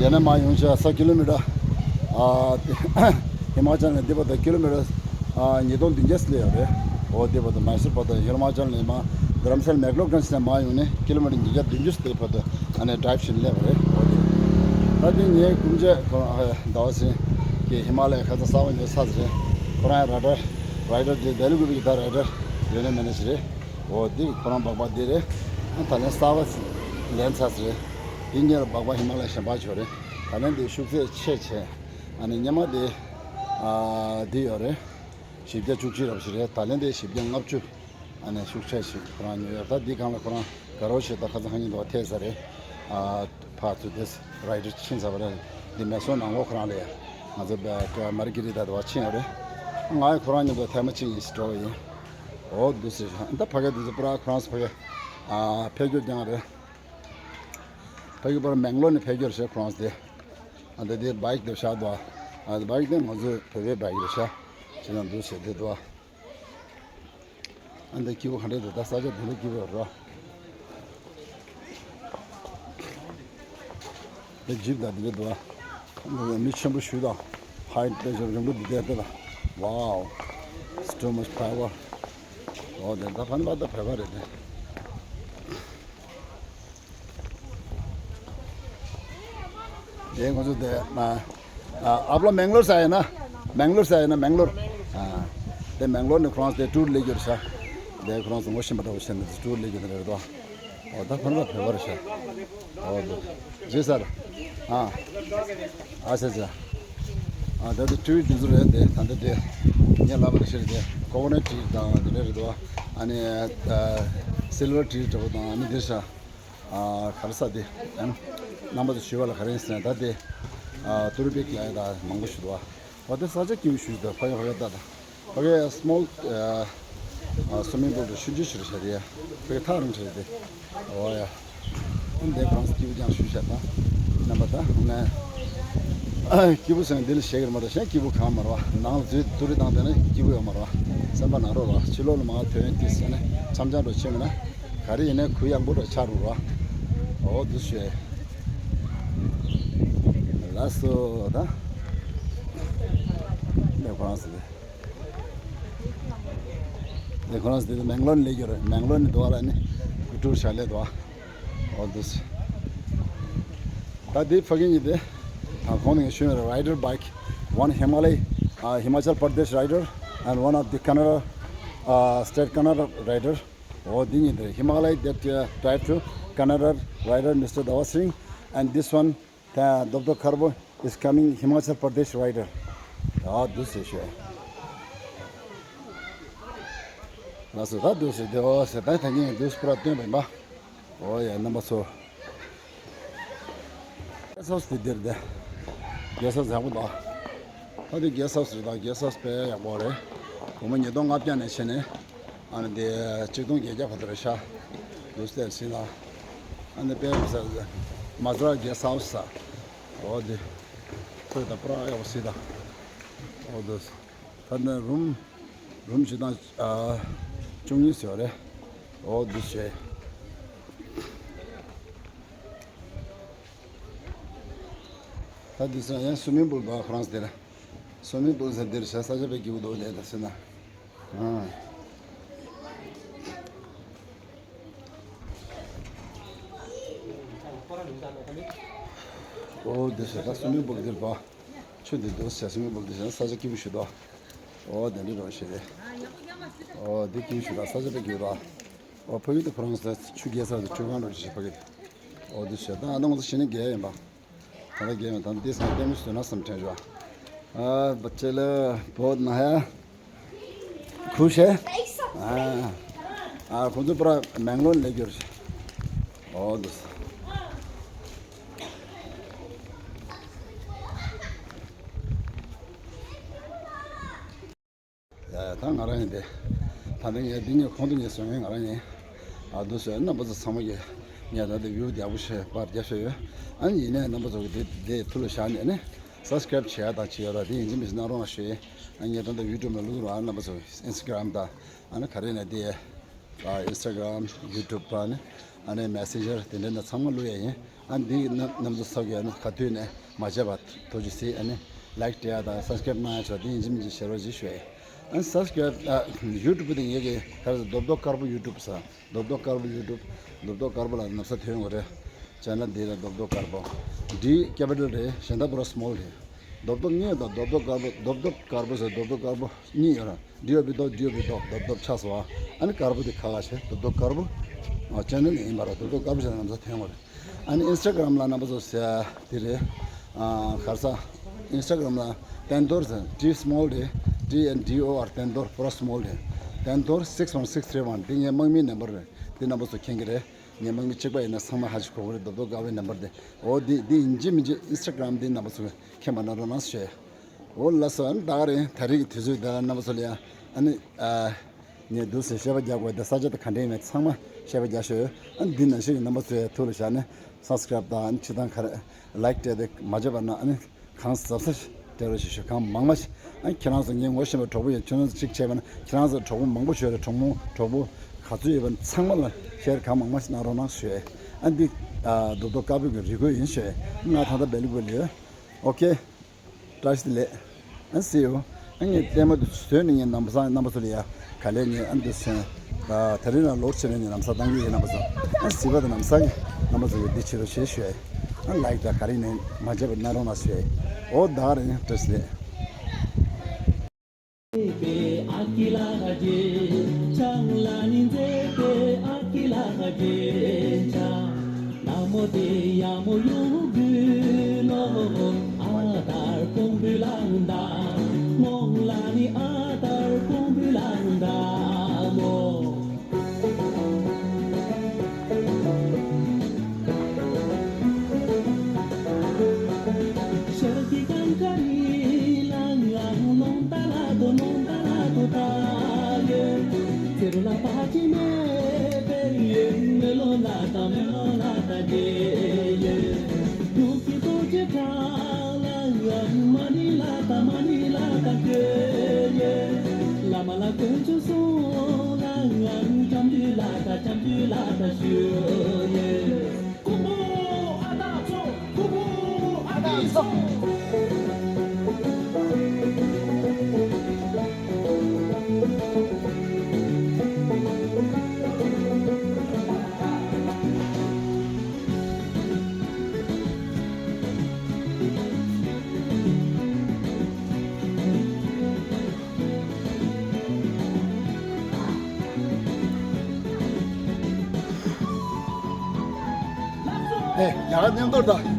ཡན་ན་མ་ཡོང་ཆ་ས་ཀི་ལོ་མི་ཊར་ཨ་Himachal ནས་འདི་བར་དུ་ཀི་ལོ་མི་ཊར་ཨ་ཉིས་སྟོང་བདུན་བརྒྱ་སླེབས་ཡོད་རེད། འོ་འདི་བར་དུ་Mysore བར་དུ་Himachal ནས་མ་Dharamsala McLeodganj ནས་མ་ཡོང་ནས་ཀི་ལོ་མི་ཊར་ཉིས་བརྒྱ་བདུན་ཅུ་སླེབས་བར་དུ་ཨ་ནི་drive བྱས་ནས་སླེབས་པ་རེད། འོ་འདི་ད་འདི་ངའི་སྐུ་མཆེད་ཁོ་རང་ཟླ་བ་ཚེ་གི་Himalaya ཁ་ཚ་གསར་པ་ཉོས་ཚར་ཟེར། ཁོ་རང་rider rider འདི་ལྡི་ལི་གུ་བི་གི་ད་rider ཡོད་ནས་མེད་ནས་ཞིག་རེད། འོ་འདི་ཁོ་རང་སྦག་སྦག་འདི་རེད། ཨ་ད་ལན་གསར་པ་ལེན་ཚར་ཟེར། འདི་གཉེར་སྦག་སྦག་ཧི་མ་ལ་ཡ་གཞན་པ་ཆོ་རེད། ད་ལན་འདི་ཤུགས་ཚད་ཆེ་ཆེ། ཨ་ནི་སྔོན་མ་འདི་ཨ་འདི་ཡོད་རེད། བཞི་བརྒྱ་བཅུ་གཅིག་རབ་ཞིག་རེད། ད་ལན་འདི་བཞི་བརྒྱ་ལྔ་བཅུ། ཨ་ནི་ཤུགས་ཆེ་ཞིག་ཁོ་རང་ཉོས་ཡོད། ད་འདི་སྒང་ལ་ཁོ་རང་དགའ་རོགས་ཞིག་ད་ཁ་སང་ཁ་ཉིན་དུ་ཐད་ས་རེད། ཨ་ཕར་ཚུར་དེ་rider ཕྱིན་ཚར་བ་རེད། འདི་མེ་སོང་ནང་ལོགས་ཁོ་རང་ལ་ཡ། ང་ཚོ་བ་ཀ་མར་ཀི་རི་ད་དུ་བ་ཕྱིན་ཡོད་རེད། ང་ཡི་ཁོ་རང་མཉམ་དུ་ཐེངས་མ་གཅིག་ཡིན་ཞིག་འགྲོ་བ་ཡིན། འོ་འདུག་ཟེར་ཤག་ད་ཕ་གི་འདི་ཚོ་པུ་ར་ཁོ་རང་ཚོ་ཕ་གི་ཨ་ཕེབས་སྐྱོད་རྐྱང་རེད། ཕ་གི་པར་མེང་ལོར་ནས་ཕེབས་སྐྱོད་རེད་ཤག་ཁོ་རང་ཚོ་དེ། ཨ་འདི་དེ་བའིག་དེ་བཞག་འདུག་ཨ་འདི་བའིག་དེ་ང་ཚོའི་བོད་པའི་བའིག་རེད་ཤག་ཅི་ལ་འདུག་ཟེར་དེ་འདུག་ཨ་འདི་སྐྱིད་པོ་ག་འདྲས་འདུག་ད་ས་ཆ་དེ་འདྲ་སྐྱིད་པོ་རེད། དེ་ཇིབ་དང་དེ་འདྲ་འདུག་ཨ། མི་ཆེན་པོ་ཞུ་དང་། height དེ་ཚོ་རིང་པོ་འདི་དེ་དེ་ལ། Wow, it's too much power. འོ་དེ་ད་ཕན་པ་ད་བོད་པ་རེད་དེ། དེ་ང་ཚོ་དེ་ཨ་ཨ་ཨབ་ལ་མེང་ལོར་ས་ཡིན་ན། མེང་ལོར་ས་ཡིན་ན་མེང་ལོར། ཨ་དེ་མེང་ལོར་ནས་ཁོ་རང་ཚོ་དེ་ཊུར་ལས་རྒྱུར་ས། དེ་ཁོ་རང་ཚོ་ངོ་ཤེས་པ་འདྲ་བོ་བྱས་ནས་ཊུར་ལས་རྒྱུ་དེ་རེད་དོ། འོ་ད་ཁོ་རང་ཚོ་བོད་པ་རེད་ཤག་འོ་དེ་ཇེ་སར། ཨ་ཨ་ཆ་ཆ། ཨ་ད་དེ་ཊུར་དེ་ཚོ་རེད་དེ། ད་ལྟ་དེ་ངས་ལབ་པ་རེད་ཤག་དེ་ཀོ་ཀོ་ནཊ་ཊི་དང་དེ་འདྲ་རེད་དོ། ཨ་ནི་སིལ་ཝར་ཊི་འདྲ་བོ་དང་ཨ་ནི་དེ་ཤག་ཨ་ག་རེ་ཟ་དེ། ཨ་རྣམ་པ་ཚོ་ཞུས་པ་ལ་ག་རེ་ཡིན་ཟེར་ན་ད་དེ་ཨ་ཏུར་བིག་ལ་ཡ་ད་མང་པོ་ཞིག་འདུག་ཨ་འོ་དེ་ས་ཆ་སྐྱིད་པོ་ཞིག་འདུག་ཕ་གི་ཕ་གི་ད་ད་ཕ་གི་སི་མོལ་ཨ་སུ་མིང་པུལ་དུ་ཆུང་ཆུང་ཞིག་རེད་ཤག་རེད་ཡ། ཕ་གི་ཐག་རིང་ཆེ་རེད་དེ། འོ་ཡ། འདི་ཁོ་རང་ཚོ་སྐྱིད་པོ་ཅང་ཞུས་ཤག་ད་རྣམ་པ་ད་ནས་སྐྱིད་པོ་ཟེར་ན་འདི་ལ་བཤད་གི་རེད་མ་གཏོགས་གཞན་སྐྱིད་པོ་གང་མ་རེད་བ། ནང་ལ་འཛུལ་ཏུ་རི་བཏང་བསྡད་ན་སྐྱིད་པོ་ཡོད་མ་རེད་བ། སེམས་པ་ནག་རོ་རེད་བ། ཕྱི་ལོགས་ལ་མར་ཐོན་ཡོང་དུས་ཟེར་ནས་འཆམ་འཆམ་འགྲོ་ཕྱིན་མིན་ན། ག་རེ་ཡིན་ནའི་གུ་ཡངས་པོ་རེ་ཆགས་འགྲོ་ར། འོ་འདུག་ཤོད། ལགས་སོ་ད། ལས་ཁོ་རང་ཟེར་ཏེ། ལས་ཁོ་རང་ཟེར་ཏེ་མེང་ལོར་ནས་སླེབས་ཡོད་རེད། མེང་ལོར་ནས་འདུག་ཨ་ལ་ནི་ཀུ་ཀྲུར་བཞག་སླེབས་འདུག་ཨ། འོ་འདུག་ད་འདི་ཕ་གི་གཉིས་དེ། ད་གོང་ནས་ཞུས་ཡོད་རེད། Rider bike, one Himalaya, uh, Himachal Pradesh rider, and one of the Kannada, uh, state Kannada rider. Oh, འདི་གཉིས་དེ། Himalaya that uh, drive to Kannada rider Mister Dawasring, and this one, uh, Doctor Karbo is coming Himachal Pradesh rider. ཨ་འདུག་ཟེར་ཤོད། ལགས་སོ་ད་འདུག་ཟེར་དེ། འོ་ཟེར་ད་ད་གཉིས་འདུག་པུ་ར་སྟོན་པ་ཡིན་པ། འོ་ཡ་རྣམ་པ་ཚོ། གེ་སི་ཧའུ་སི་དེ་འདིར་དེ། གེ་སི་ཧའུ་སི་ཡག་པོ་འདུག་ད་དེ་གེ་སི་ཧའུ་སི་རེད་ད། གེ་སི་ཧའུ་སི་དཔེ་ཡག་པོ་རེད། སྒོར་མོ་ཉིས་སྟོང་ལྔ་བརྒྱ་ནས་བྱས་ནས། ཨ་ནི་དེ་གཅིག་སྟོང་བརྒྱད་བརྒྱ་བར་དུ་རེད་ཤག་འདུག་སྟེར་ཟིན་ལ། ཨ་ནི་དཔེ་ཡག་ས་མ་ཛ་ར་གེ་སི་ཧའུ་སི་ས། འོ་དེ། ཁོས་ད་པུ་ར་ཡག་པོ་ཟིན་ད། འོ་དེ། ད་ནི་རུམ། རུམ་བཞི་དང་ཨ་བཅུ་གཉིས་ཡོད་རེད། འོ་འདུག་བྱས། ད་འདི་ཚོ་ཡང་སུ་མིང་པུལ་འདུག་ཁོ་རང་ཚོ་དེ་ལ། སུ་མིང་པུལ་ཟེར་འདིར་བྱས་ས་ཆ་དཔེ་སྐྱིད་པོ་འདུག་དེ་ད་ཟེར་ན། ཨ། འོ་འདི་ཚོ་ད་སུ་མིང་པུལ་འདིར་འདུག་ཆུ་འདི་འདུག་ཟེར་སུ་མིང་པུལ་འདི་ཟེར་ས་ཆ་སྐྱིད་པོ་ཞིག་འདུག་འོ་དེ་འདྲ་རང་ཞིག་རེད། འོ་འདི་སྐྱིད་པོ་ཞིག་འདུག་ས་ཆ་དཔེ་སྐྱིད་འདུག་འོ་ཕ་གི་དེ་ཁོ་རང་ཚོ་ཆུ་རྒྱས་ས་དེ་ཆུ་སྒང་རང་ཞིག་ཕ་གི་དེ། འོ་འདི་ཞེ་ད་ཨ་ད་ང་ཚོ་ཞི་ནི་རྒྱས་ཡིན་པ། ད་ལྟ་རྒྱས་མེད་ད་འདི་སང་ལྟད་མོ་བཟོས་ན་བསམ་དྲན་བྱུང་། ཨ་བ་ཅེ་ལ་བོད་ན་ཧ། ཁུ་ཤེ། ཨ། ཨ་ཁོང་ཚོ་པུ་ར་མེང་ལོར་ནས་སླེབས་ཡོད་རེད། འོ་འདུག་ཡ་ཡ་ད་ང་རང་ཡིན་ཏེ། ད་ ད་ལྟ་ངས་འདི་ངས་གོང་དུ་ངས་བཟོས་མཁན་ང་རང་ཡིན། ཨ་འདུག་སེ་རྣམ་པ་ཚོ་ཚང་མ་གིས་ངས་ད་ལྟ་བིའུ་བདེ་པོ་ཞེ་པར་རྒྱབ་བཞག་ཡོད། ཨ་ནི་ཡིན་ནའི་རྣམ་པ་ཚོ་གིས་འདི་འདི་ཐུགས་ལ་བཞག་ནས་ནི་སབ་སི་ཀེ་རེབ་བྱེད་ཡ་དང་བྱེད་ཡ་ར་དེ་ཡིན་གཅིག་མིན་གཅིག་གནང་རོགས་གནང་ཞུ་ཡིན། ཨ་ངས་ད་ལྟ་ཡུ་ཊུབ་ལ་བླུག་རོགས། ཨ་རྣམ་པ་ཚོ་ཨིན་སི་ཊ་གྷི་རམ་དང་ཨ་ནི་ག་རེ་ནས་དེ་ཨ་ཨིན་སི་ཊ་གྷི་རམ་ཡུ་ཊུབ་ཨ་ནི་ཨ་ནི་མེ་སེན་ཇར་དེ་འདྲ་ནས་ཚང་མ་བླུག་ཡ་ཡིན། ཨ་འདི་རྣམ་རྣམ་ཚོ་ཚོ་གིས་ཨ་ནི་ག་དུས་ནས་མ་བརྗེད་པ་ཐུགས་རྗེ་གཟིགས། ཨ་ནི་ལའིཀ་སྤྲད་ཡ་དང་སབ་སི་ཀེ་རེབ་གནང་ཡ་ཆོག་དེ་ཡིན་གཅིག་མིན་གཅིག་བྱེད་རོགས་གྱིས་ཞུ་ཡ། ཨ་ནི་སབ་སི་ཀེ་རེབ་ཨ་ཡུ་ཊུབ་དེ་ངེད་ཀྱི་ད་རྡོབ་རྡོབ་དཀར་པོ་ཡུ་ཊུབ་ཟེར། རྡོབ་རྡོབ་དཀར་པོ་ཡུ་ཊུབ། རྡོབ་རྡོབ་དཀར་པོ་ལ་ན་བཟའ་ཐོན་ཡོང་གི་རེད། ཅེ་ནལ་འདི་ལ་རྡོབ་རྡོབ་དཀར་པོ། ཌི་ཀེ་པི་ཊལ་རེད། གཞན་དག་པུ་ར་སི་མོལ་རེད། རྡོབ་རྡོབ་གཉིས་དང་རྡོབ་རྡོབ་དཀར་པོ། རྡོབ་རྡོབ་དཀར་པོ་ཟེར་རྡོབ་རྡོབ་དཀར་པོ་གཉིས་ཡོད་ར། ཌི་ཨོ་པི་རྡོབ། ཌི་ཨོ་པི་རྡོབ། རྡོབ་རྡོབ་ཆགས་སོང་བ། ཨ་ནི་དཀར་པོ་དེ་ཁ་ཁ་བྱས། རྡོབ་རྡོབ་དཀར་པོ། ཨ་ཅེ་ནལ་ཡིན་པ་ར། རྡོབ་རྡོབ་དཀར་པོ་ཟེར་ན་ན་བཟའ་ཐོན་ཡོང་གི་རེད། ཨ་ནི་ཨིན་སི་ཊ་གྷི་རམ་ལ་རྣམ་པ་ཚོ་ཟེར་དེ་རེད། ཨ་ག་རེ་ཟེར། ཨིན་སི་ཊ་གྷི་རམ་ལ་བསྟན་རྡོར་ཟེར། ཌི་སི་མོལ་རེད། ཌི་ཨེན་ཌི་ཨོ་ཨར་བསྟན་རྡོར། པུ་ར་སི་མོལ་རེད། བསྟན་རྡོར་six one six three one། འདི་ངའི་དམག་མིའི་ནམ་བར་རེད། འདི་རྣམ་པ་ཚོ་མཁྱེན་གྱི་རེད། ངའི་དམག་མི་གཅིག་པ་ཡིན་ན་ཚང་མ་ཧ་ཅང་གོ་གི་རེད། རྡོབ་རྡོབ་དཀར་པོའི་ནམ་བར་དེ། འོ་འདི་འདི་ཡིན་གཅིག་མིན་གཅིག་ཨིན་སི་ཊ་གྷི་རམ་འདི་རྣམ་པ་ཚོ་མཁྱེན་པ་གནང་རོགས་གནང་ཞུ། འོ་ལགས་སོ། ཨ་ནི་ད་ག་རེད། ད་རེས་ཀྱི་དུས་ཚོད་འདི་ལ་རྣམ་པ་ཚོ་ལ་ཡ་ཨ་ནི་ཨ། ངས་འདུག་སེ་བཤད་པ་རྒྱག་དགོས་དེ་ས་ཆ་དང་ག་འདྲ་ཡིན་མིན་ཚང་མ་བཤད་པ་རྒྱག་ཤོག། ཨ་འདི་ནང་བཞིན་གྱི་རྣམ་པ་ཚོའི་ཐུགས་ལ་བཞག་ནས་སབ་སི་ཀེ་རེབ་དང་ཨ་ནི་ཅི་དང་ག་རེ་ལའིཀ་སྤྲད་དེ་མ་བརྗེད་པ་གནང་། ཨ་ནི་གང་ཟབ་ས་སྤྲད་རོགས་ཞེས་ཞུ། གང་མང་མང་ཞིག། ཨ་ཁྱེད་རང་ཚོ་ངས་ངོ་ཤེས་པའི་གྲོགས་པོ་ཡོད། ཁྱེད་རང་ཚོ་གཅིག་བྱས་པ་ན་ཁྱེད་རང་ཚོ་གྲོགས་པོ་མང་པོ་ཞིག་ཡོད་རེད། གྲོགས་མོ་གྲོགས་པོ་ག་ཚོད་ཡོད་པ་ཚང་མ་ལ་ཤེར་གང་མང་མང་ཞིག་གནང་རོགས་གནང་ཞུ། ཨ་འདི་ཨ་རྡོབ་རྡོབ་དཀར་པོའི་གི་རི་རྒོད་ཡིན་ཞུ། ང་ད་ལྟ་བེ་ལི་ཀུ་ལ་ཡོད། ཨོ་ཁེ། བཀྲ་ཤིས་བདེ་ལེགས། ཨ་སེའུ། ཨ་ངས་ལྟད་མོ་དེ་བཟོས་ནས་ངས་རྣམ་པ་ཚོ་རྣམ་པ་ཚོ་ལ་ཡ་ག་ལེར་ངས་ཨ་འདི་སོན། ད་དེ་རིང་ལ་ལོར་ཕྱིན་ནས་ངས་རྣམ་པ་ཚོ་བཏང་གི་ཡིན། རྣམ་པ་ཚོ་ཨ་གཟིགས་པ་དང་རྣམ་པ་ཚོ་གི་རྣམ་པ་ཚོ་གི་འདི་བྱེད་རོགས་བྱེད་ཞུ། ཨ་ལའིཀ་དང་ག་རེ་ནས་མ་བརྗེད་པ་གནང་རོགས་གནང་ཞུ། འོ་ད་ག་རེ་བཀྲ་ཤིས་བདེ་ལེགས། ཨེ། ཡག་མཉམ་དུ་ད།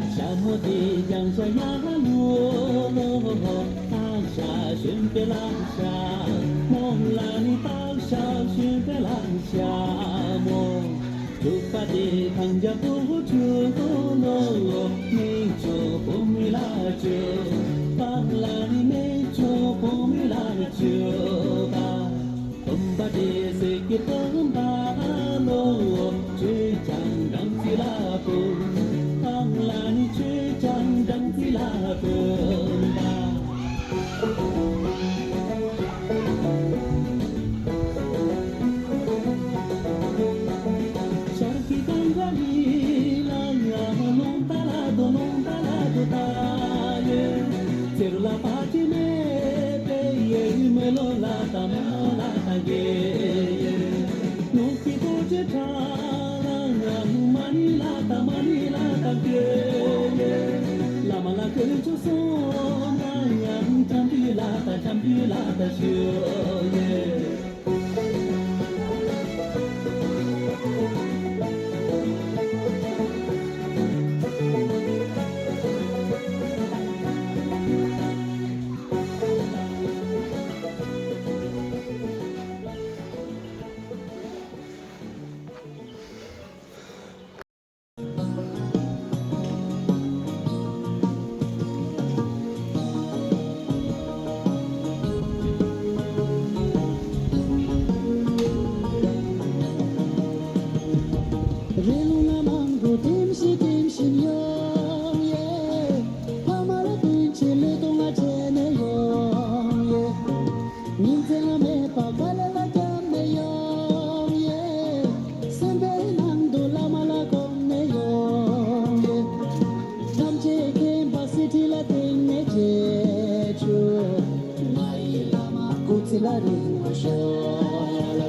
ལ་རིང་བ་ཤོག་ལ།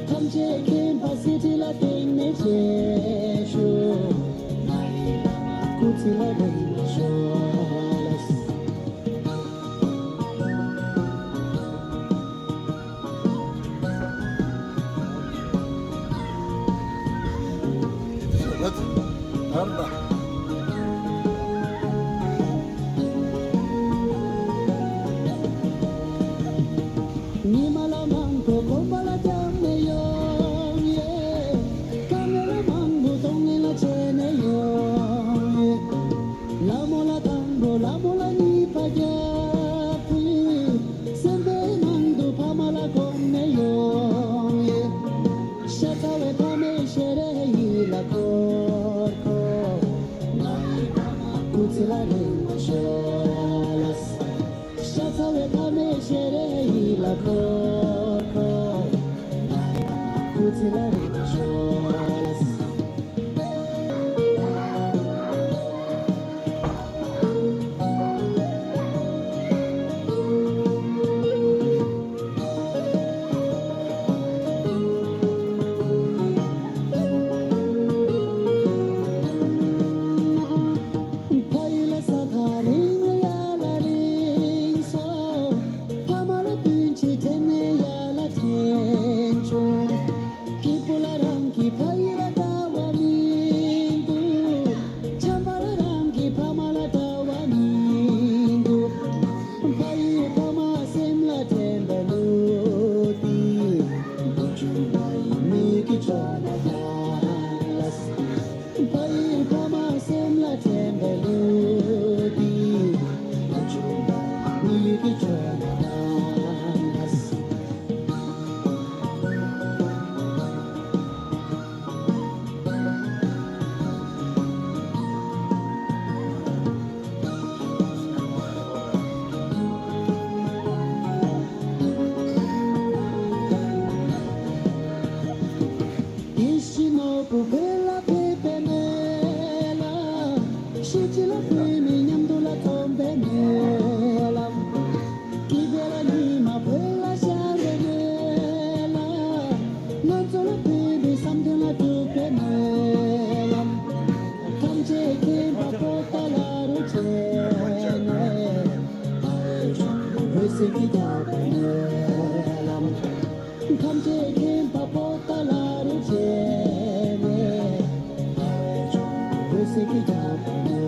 ཐམས་ཅད་མཁྱེན་པ་སྲིད་ཁྲི་ལ་བརྟེན་ནས་བྱེད་ཤོག། ང་ཡི་བླ་མ་སྐུ་ཚེ་ལ་རིང་བ་ཤོག་ལ། ཉི་མ་ལ་མང་པོ་གོམ་པ་ལ་བརྒྱབ་ནས་ཡོང་ཡེ། དཀའ་ངལ་ལ་མང་པོ་གདོང་ལེན་ལ་བྱས་ནས་ཡོང་ཡེ། ལ་མོ་ལ་དང་པོ་ལ་མོ་ལ་གཉིས་པ་རྒྱབ་དུས། སེམས་པའི་ནང་དུ་ཕ་མ་ལ་དགོངས་ནས་ཡོང་ཡེ། ཤ་ཚ་བའི་ཕ་མའི་ཞལ་རས་ཡིད་ལ་འཁོར་འཁོར། ང་ཡི་ཕ་མ་སྐུ་ཚེ་ལ་རིང་བ་ཤོག་ལ། ཤ་ཚ་བའི་ཕ་མའི་ཞལ་རས་ཡིད་ལ་འཁོར་འཁོར། ང་ཡི་ཕ་མ་སྐུ་ཚེ་ལ་རིང་བ་ཤོག་ལ། ཕ་ཡུལ་ལ་ས་ཐག་རིང་ཡ་ལ་རིང་སོང་། ཕ་མ་ལ་སྤུན་མཆེད་དྲན་ནས་ཡ་ལ་དྲན་བྱུང་། སྐྱིད་པོ་ལ་རང་གི་ཕ་ཡུལ་ལ་འདྲ་བ་མི་འདུག། བྱམས་པ་ལ་རང་གི་ཕ་མ་ལ་འདྲ་བ་མི་འདུག། ཕ་ཡུལ་ཕ་མ་སེམས་ལ་དྲན་པའི་ལུགས་འདི། འབུར་ཆུ་ལ་ཡི་མིག་གི་ཕྱོགས་ན་ལྟ། ཕ་ཡུལ་ཕ་མ་སེམས་ལ་དྲན་པའི་ལུགས་འདི། འབུར་ཆུ་ལ་ཡི་མིག་གི་ཕྱོགས་ན་ལྟ། ཡིད་བཞིན་ནོར་བུ་བོད་ལ་ཕེབས་པའི་སྨོན་ལམ། ཤེས་བྱ་ལ་བོད་མི་མཉམ་དུ་ལ་འཛོམས་པའི་སྨོན་ལམ། སྐྱིད་པའི་ལ་ཉི་མ་བོད་ལ་ཤར་བའི་སྨོན་ལམ། ང་ཚོ་ལ་བོད་མི་བསམ་དོན་ལ་འགྲུབ་པའི་སྨོན་ལམ། ཐམས་ཅད་མཁྱེན་པ་པོ་ཏཱ་ལ་རུ་བྱས་ནས། བོད་སྲིད་ཀྱི་ཐག་པའི་སྨོན་ལམ། ཐམས་ཅད་མཁྱེན་པ་པོ་ཏཱ་ལ་རུ་བྱས་ནས། བོད་སྲིད་ཀྱི་ཐག་པའི་སྨོན་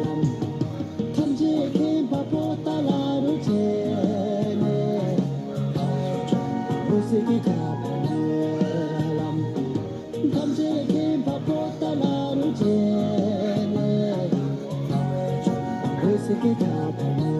ལམ། ཐམས་ཅད་མཁྱེན་པ་པོ་ཏཱ་ལ་རུ་བྱས་ནས། བོད་སྲིད་ཀྱི་ཐག་པའི་སྨོན་ལམ། ཐམས་ཅད་མཁྱེན་པ་པོ་ཏཱ་ལ་རུ་བྱས་ནས། བོད་སྲིད་ཀྱི་ཐག་པའི་